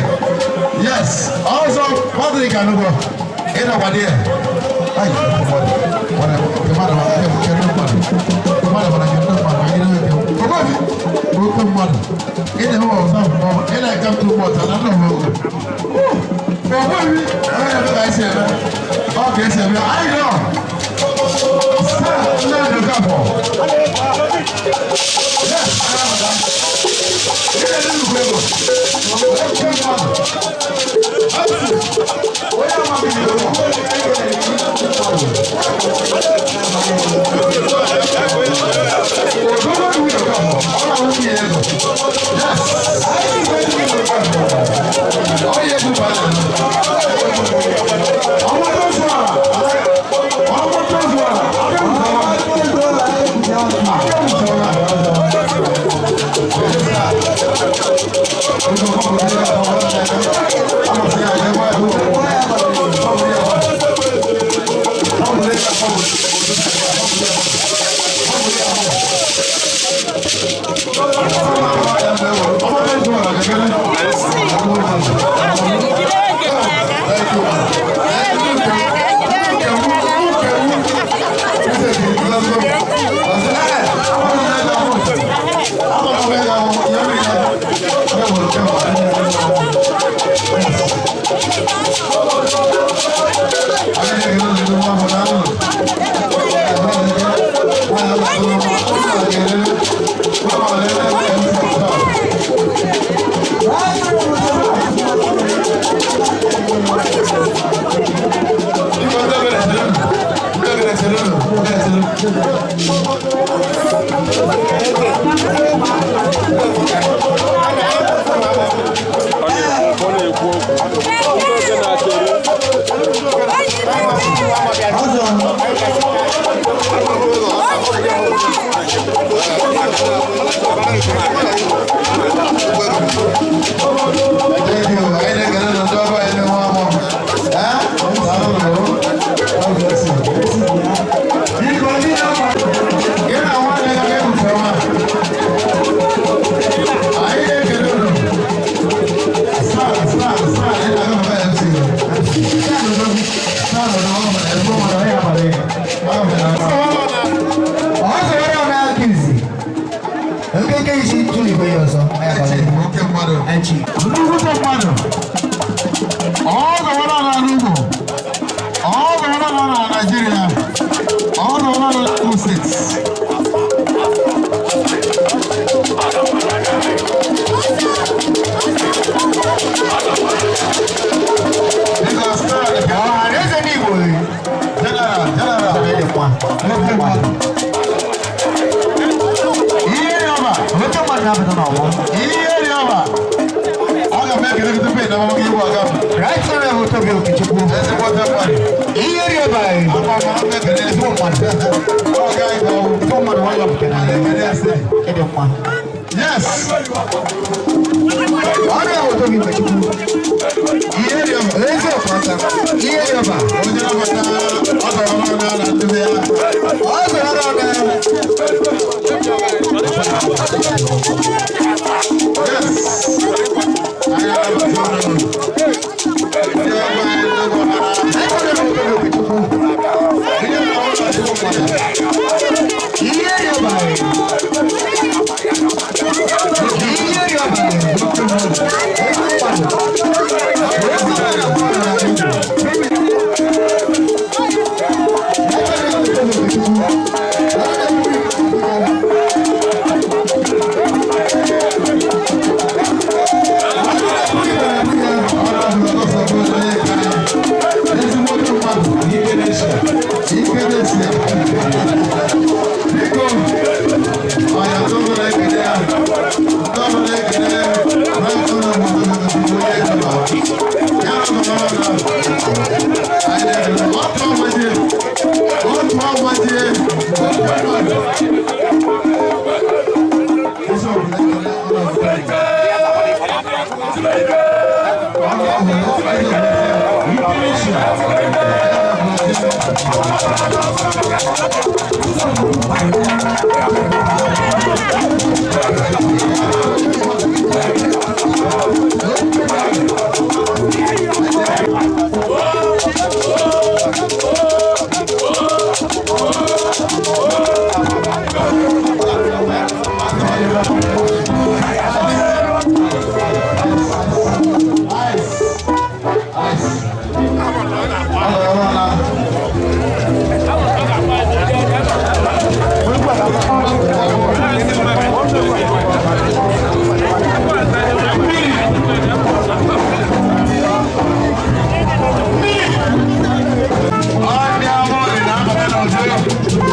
[SPEAKER 4] Yes, ọzọ Patrick Anụgọ ịnọkwa dị ya. Oke mmadụ ị na-eme ọzọ ị na-eke m too much na nna m oge ogbuefi onye na-eme ka anyị si eme ọ ka esi eme anyị nọ. Star Nnamdi Okafor. Yes, ị na-eme nnukwu ego oke mmadụ onye amaghị ego. Ogogo Edwin Okafor.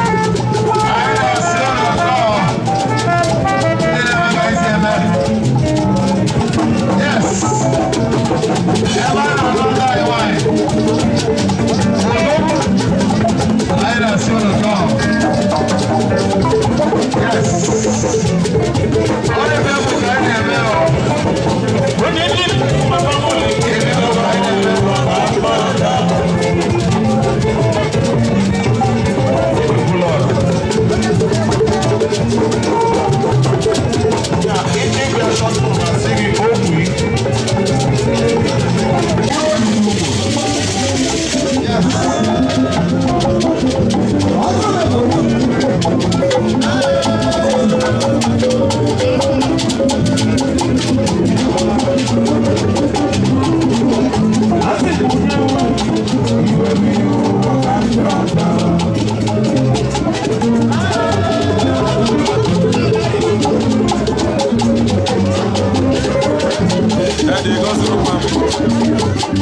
[SPEAKER 4] Anyị na-asị ụlọ nnọọ.
[SPEAKER 7] Daddy gọziri nwa m.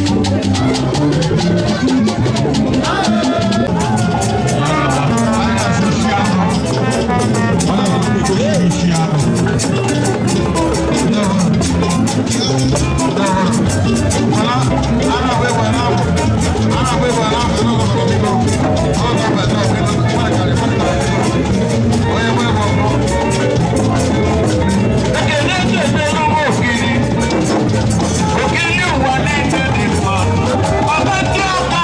[SPEAKER 4] Okili ụwa niile dị mma. Ọba ndị ọka.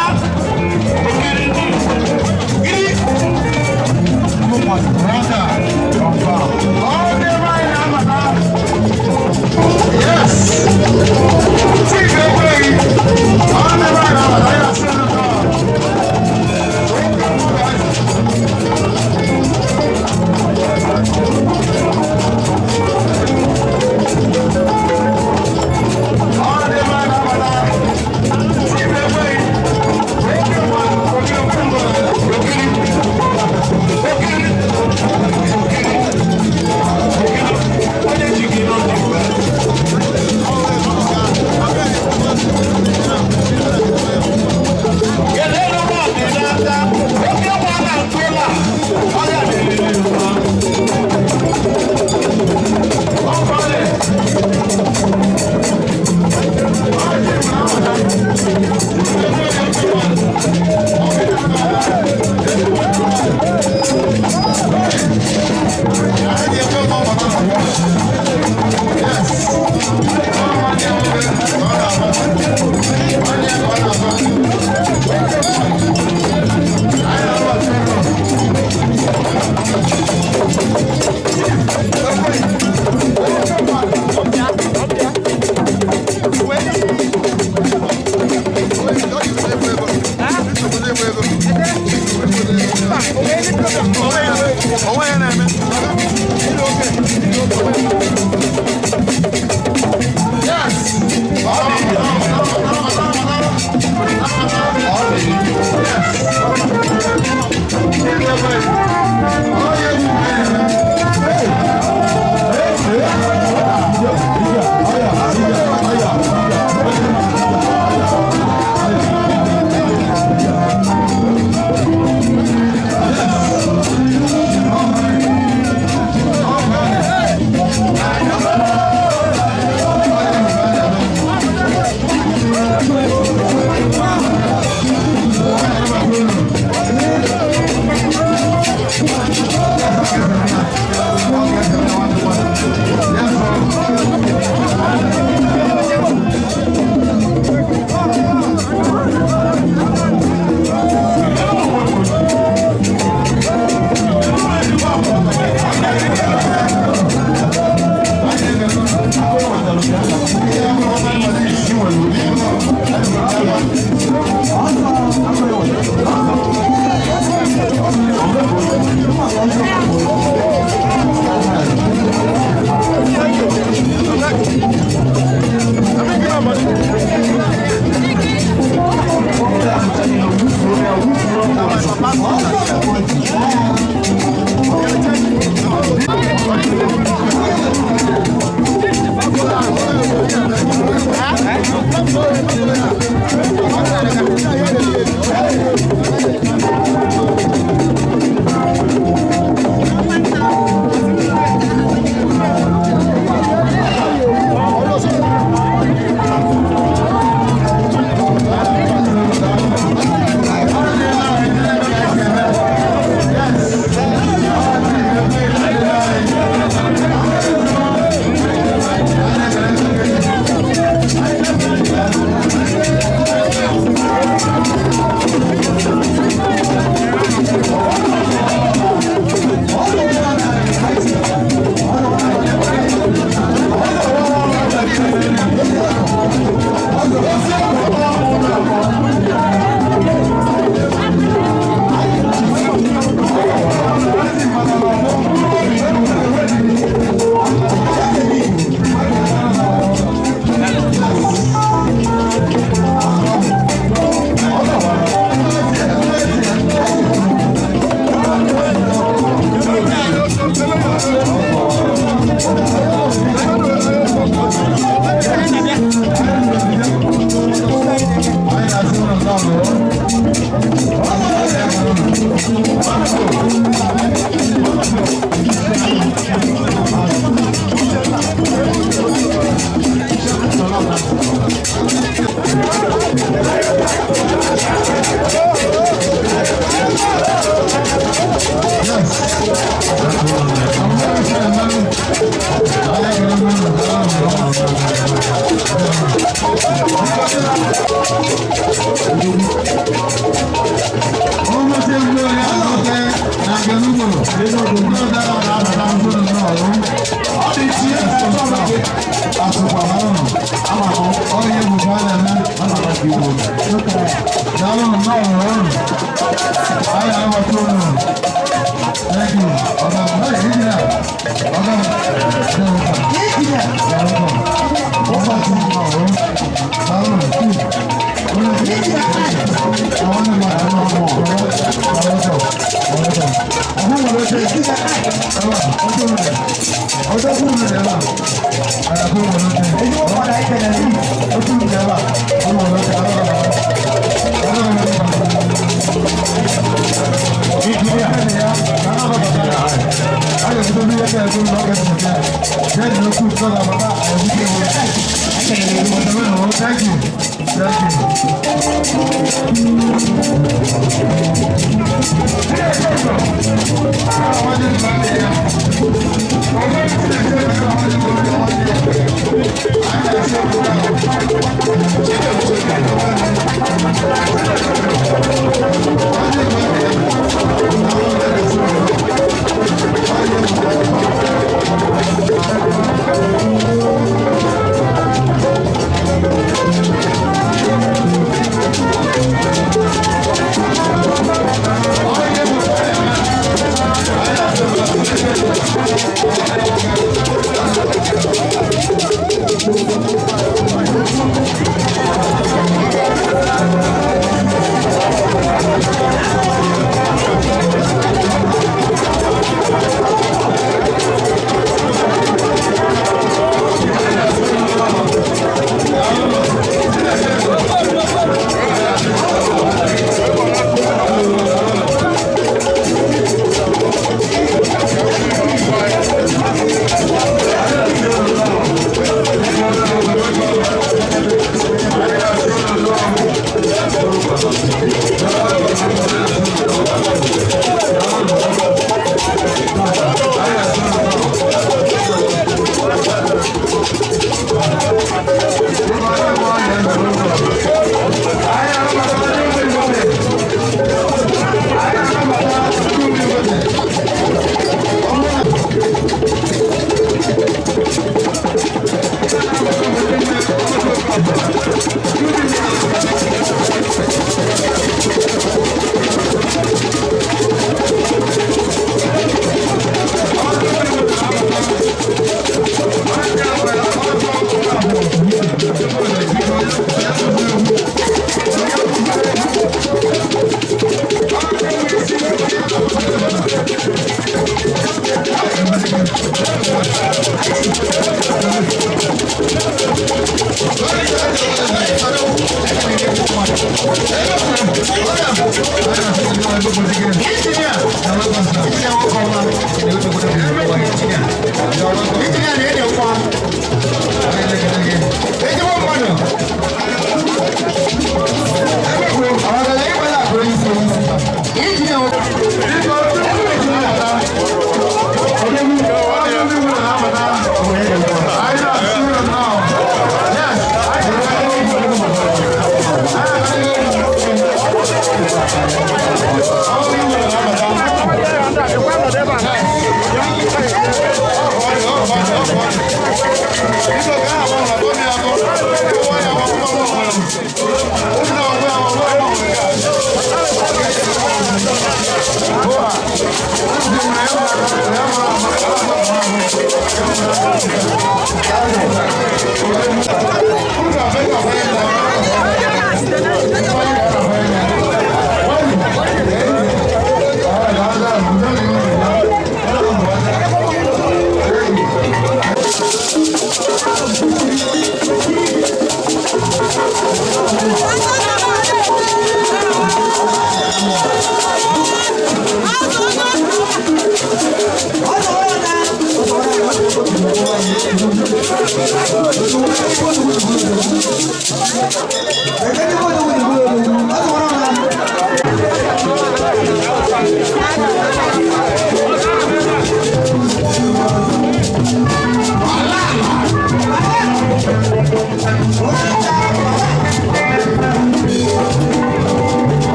[SPEAKER 4] Thank you.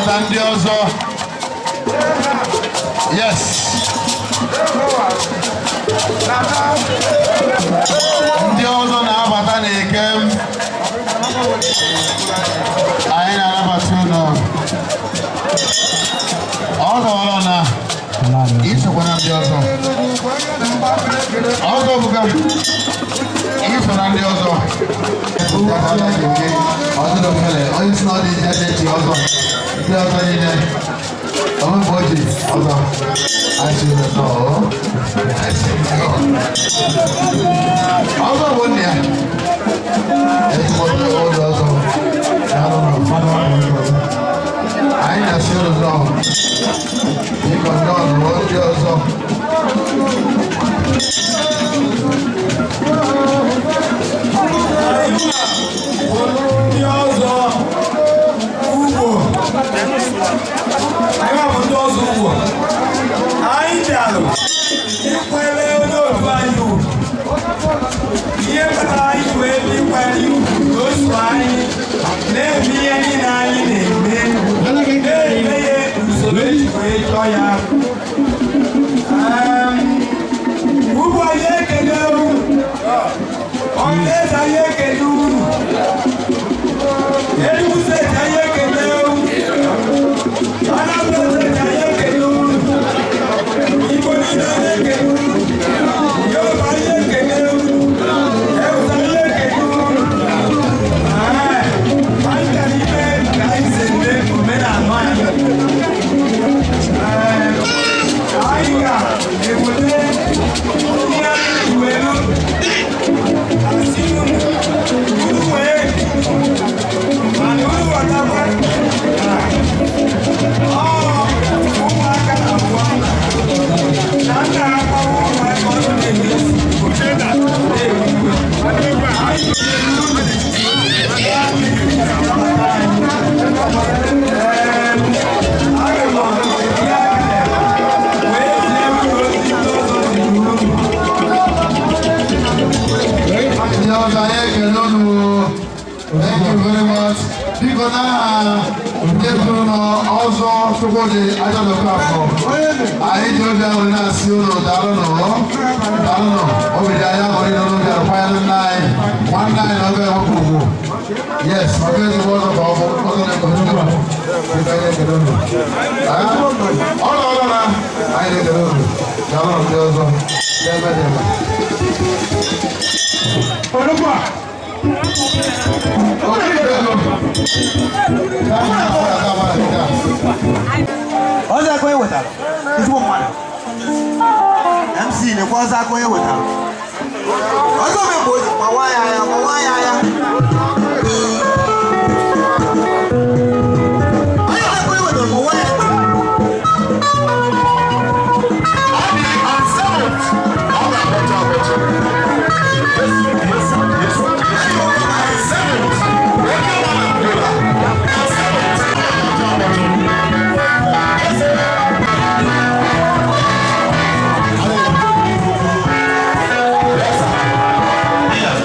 [SPEAKER 4] na-anabata ndị ọzọ. Yes. Ndị ọzọ na-abata n'Ekem. Anyị na-anabata unu. Ọ nọrọ na isokwa na ndị ọzọ. Ọzọ bụga iso na ndị ọzọ. Onye si na ọ dị eji ọzọ. Ndị ọzọ niile. Ọmụ mgbe o ji ọzọ. Anyị si unu nnọọ. Anyị si nnọọ. Ọzọ bụ nne ya. Ezigbo ụlọ ọzọ. Daalụ nụ, mmadụ ahụ ọzọ. Anyị na-asị unu nnọọ. Biko nnọọ nụrụ ndị ọzọ.
[SPEAKER 3] Ndị ọzọ ugbo, anyị bụ ndị ọzọ ugbo, anyị bịarụ ikwere onye otu anyị ugwu. Ihe kpatara anyị ji wee bịa ikwere ugwu na o so anyị na-eme ihe niile anyị na-eme, na-eme ya usoro eji wee chọọ ya. Ugbo anyị ekele unu, ọhaneze anyị ekele unu, Enugu Steeti anyị ekele unu, Anambra Steeti anyị ekele unu, Igbo niile anyị ekele unu, Yoruba anyị ekele unu, Hausa anyị ekele unu. Ee, anyị bịara ime ka anyị si eme omenala anyị. Ee, anyị ga-eweta ihe anyị ji wee asị unu, unu wee mana unu ghọtakwa na ọ ụmụaka na-abụọ na nna akpawa ụmụaka ọnụ na-eme isi na-ewe iwe. Anyị ga-eme unu. Ee, aga m etinye aka n'ekpe wee zie unu ozi ndị ọzọ ziri unu.
[SPEAKER 4] Ndị ọzọ, anyị ekele unu. Thank you very much. Biko, n'aha ndị ezinụlọ ọzọ Chukwudi Ajanokafọ, anyị ji obi aṅụrị na-asị unu daalụnụ, daalụnụ. Obi dị anyị aṅụrị na unu bịara kwanyere nna anyị, nwanne anyị na oge enwepụ ugwu. Yes, maka ezigbo ọzọ ka ọ bụ ọzọ na-ekele unu. Biko, anyị ekele unu. Ọ nọ na anyị na-ekele unu. Daalụnụ ndị ọzọ. Deme deme.
[SPEAKER 1] Olugbu a.
[SPEAKER 8] Ọzọ aka onye wetara ezigbo mmadụ MC na-ekwe ọzọ aka onye wetara ọzọ omegbe o ji gbawa ya anya, gbawa ya anya. Onye aka onye wetara, gbawa ya anya.
[SPEAKER 4] Yes.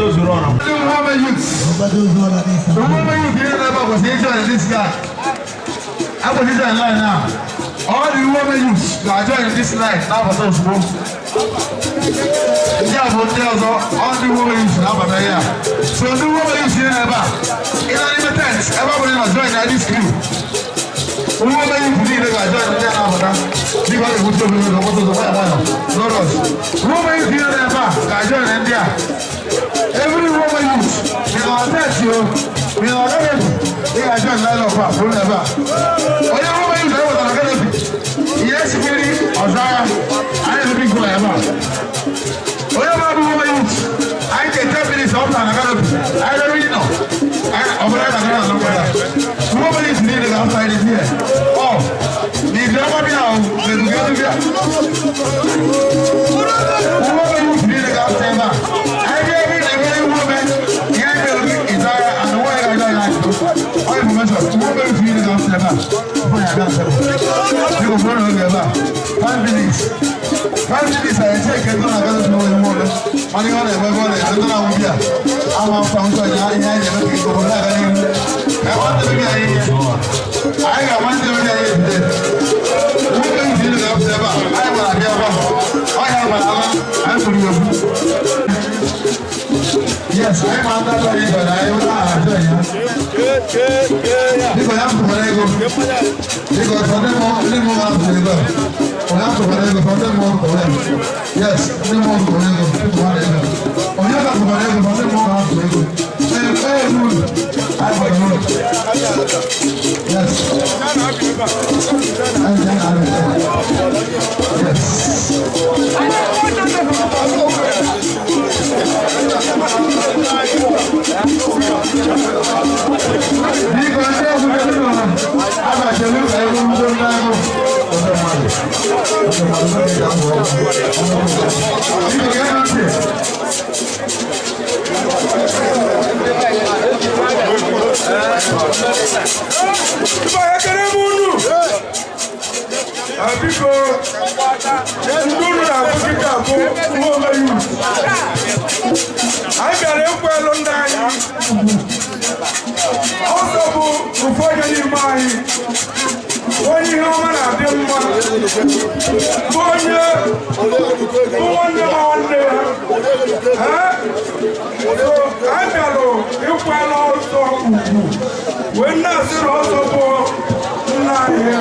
[SPEAKER 4] Ọkpata ozuru ọra. Ndị Umuome youths. Umuome youth ihe na-ebe a kwesịrị ịjoin this guy. Akwesịrị ịjoin line now. All the Umuome youths ga-join this line na-abata ozugbo. Ndị a bụ ndị ọzọ, all the Umuome youths na-abata here. So ndị Umuome youths ihe na-ebe a, ị nọ n'ime tent, ebe ọ bụla ị nọ join na this crew. Umuome youth niile ga-join ndị a na-abata. Dịka ọ ga-ebute obere oge, ọkpọtụ ụzọ nwayọ nwayọ. No rush. Umuome youth niile na-ebe a ga-join ndị a. Every woman youth, you know, test you, you know, you got join line up, bro, never. Onye woman youth, I was on a canopy. Yes, really, Osaya, I have a big boy, ever. Onye woman youth, I get 10 minutes up and a canopy. I don't really know. I operate a canopy. Woman youth need to outside is here. Oh, the drama now, the together. Woman youth need to outside. 5 minutes, 5 minutes. Anyị check ego na agaghị n'onwe m ụlọ mana ihe ọ na-eme ebe ọ na-eme ndị na-anwụ bịa ama mkpa nsọ ya ihe anyị na-eme ka obodo na-aga n'ihu ka anyị nwata anyị ihe anyị ga-ama ndị obi anyị ejide nwoke ndị ilu ga-apụta ebe a anyị gbara abịa ebe a ọhịa gbara ala anyị kwuru ya okwu. Yes, anyị ma ndị achọrọ ịjọ na anyị na-ajọ ya. Biko ya tụkwara ego. Biko sọ ndị mmụọ ndị mmụọ na-atụrụ ego a. Onye atụkwara ego sọ ndị mmụọ tụrụ ego. Yes, ndị mmụọ tụrụ ego tụkwara ego. Onye ka tụkwara ego sọ ndị mmụọ na-atụrụ ego. Ee, ee, uru. Anyị gbara uru. Yes. Anyị na-arịọ. Yes. Biko ndị egwu biko abachara ụka ego ndị ndị agụ ndị mmadụ ndị mmadụ ndị ga-amụ ọgwụ. Biko gee ntị.
[SPEAKER 3] Ibe ekele m unu. Biko ndị unu na-abụ kịta bụ Umuome youth. Anyị bịara ịkwụ elu ndị anyị. Ọzọ bụ ụfọdụ n'ime anyị. Onye ihe ọma na-adị mma. Bụ onye bụ nwanne ma nwanne ya. Ee? So, anyị bịara ịkwụ elu ọzọ ugwu. Wee na-asị na ọzọ bụ nna anyị.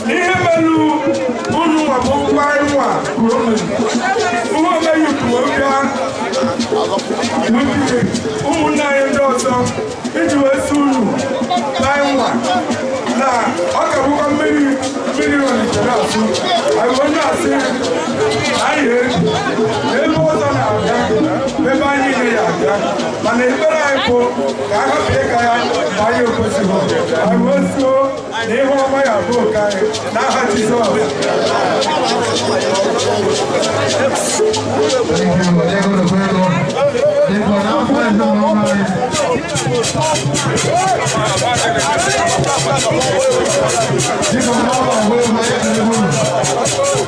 [SPEAKER 3] N'ihe melu unu nwa bụ ngwa anyị nwa ka o mere. Umuome youth wee bịa ụmụnne anyị ndị ọzọ iji wee sị unu na anyị nwa na ọ ka bụkwa mmiri mmiri Ọnịcha na-asụ anyị wee na-asị na anyị eji ebe ọzọ na-abịa ebe anyị niile ya abịa mana ekpere anyị bụ ka a hapụ ịga ya ma anyị ekwesịghị anyị wee suo na ihe ọma ya bụ oke anyị n'aha Jizọs.
[SPEAKER 4] Thank you. Ego na ego. Biko n'afọ ezinụlọ anyị. Biko n'afọ ọgụ ego ya ekele unu.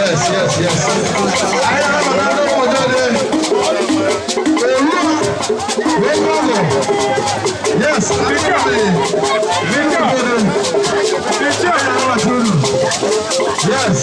[SPEAKER 4] Yes, yes, yes. I am Yes, Yes.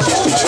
[SPEAKER 3] Thank you.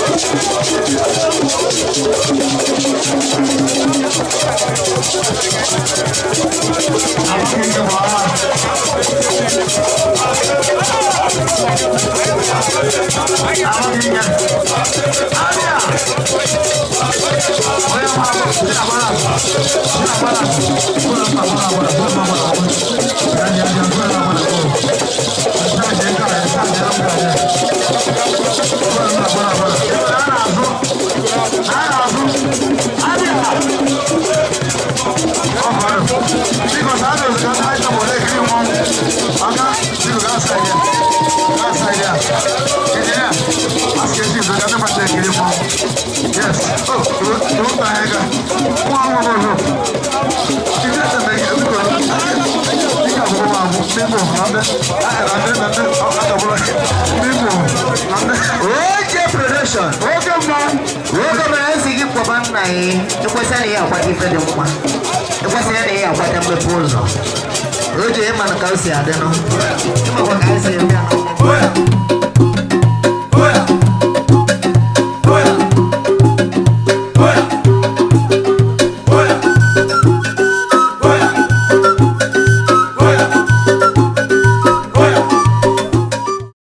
[SPEAKER 8] Oje production. Oge mmanwụ. Oge mere esi gị kpọba nna ya. Ekwesị na ya akwado ife dị mkpa. Ekwesị na ya akwado mmepe ụzọ. Oje ịma na ka o si adịnụ. Ịmakwa ka esi eme ya.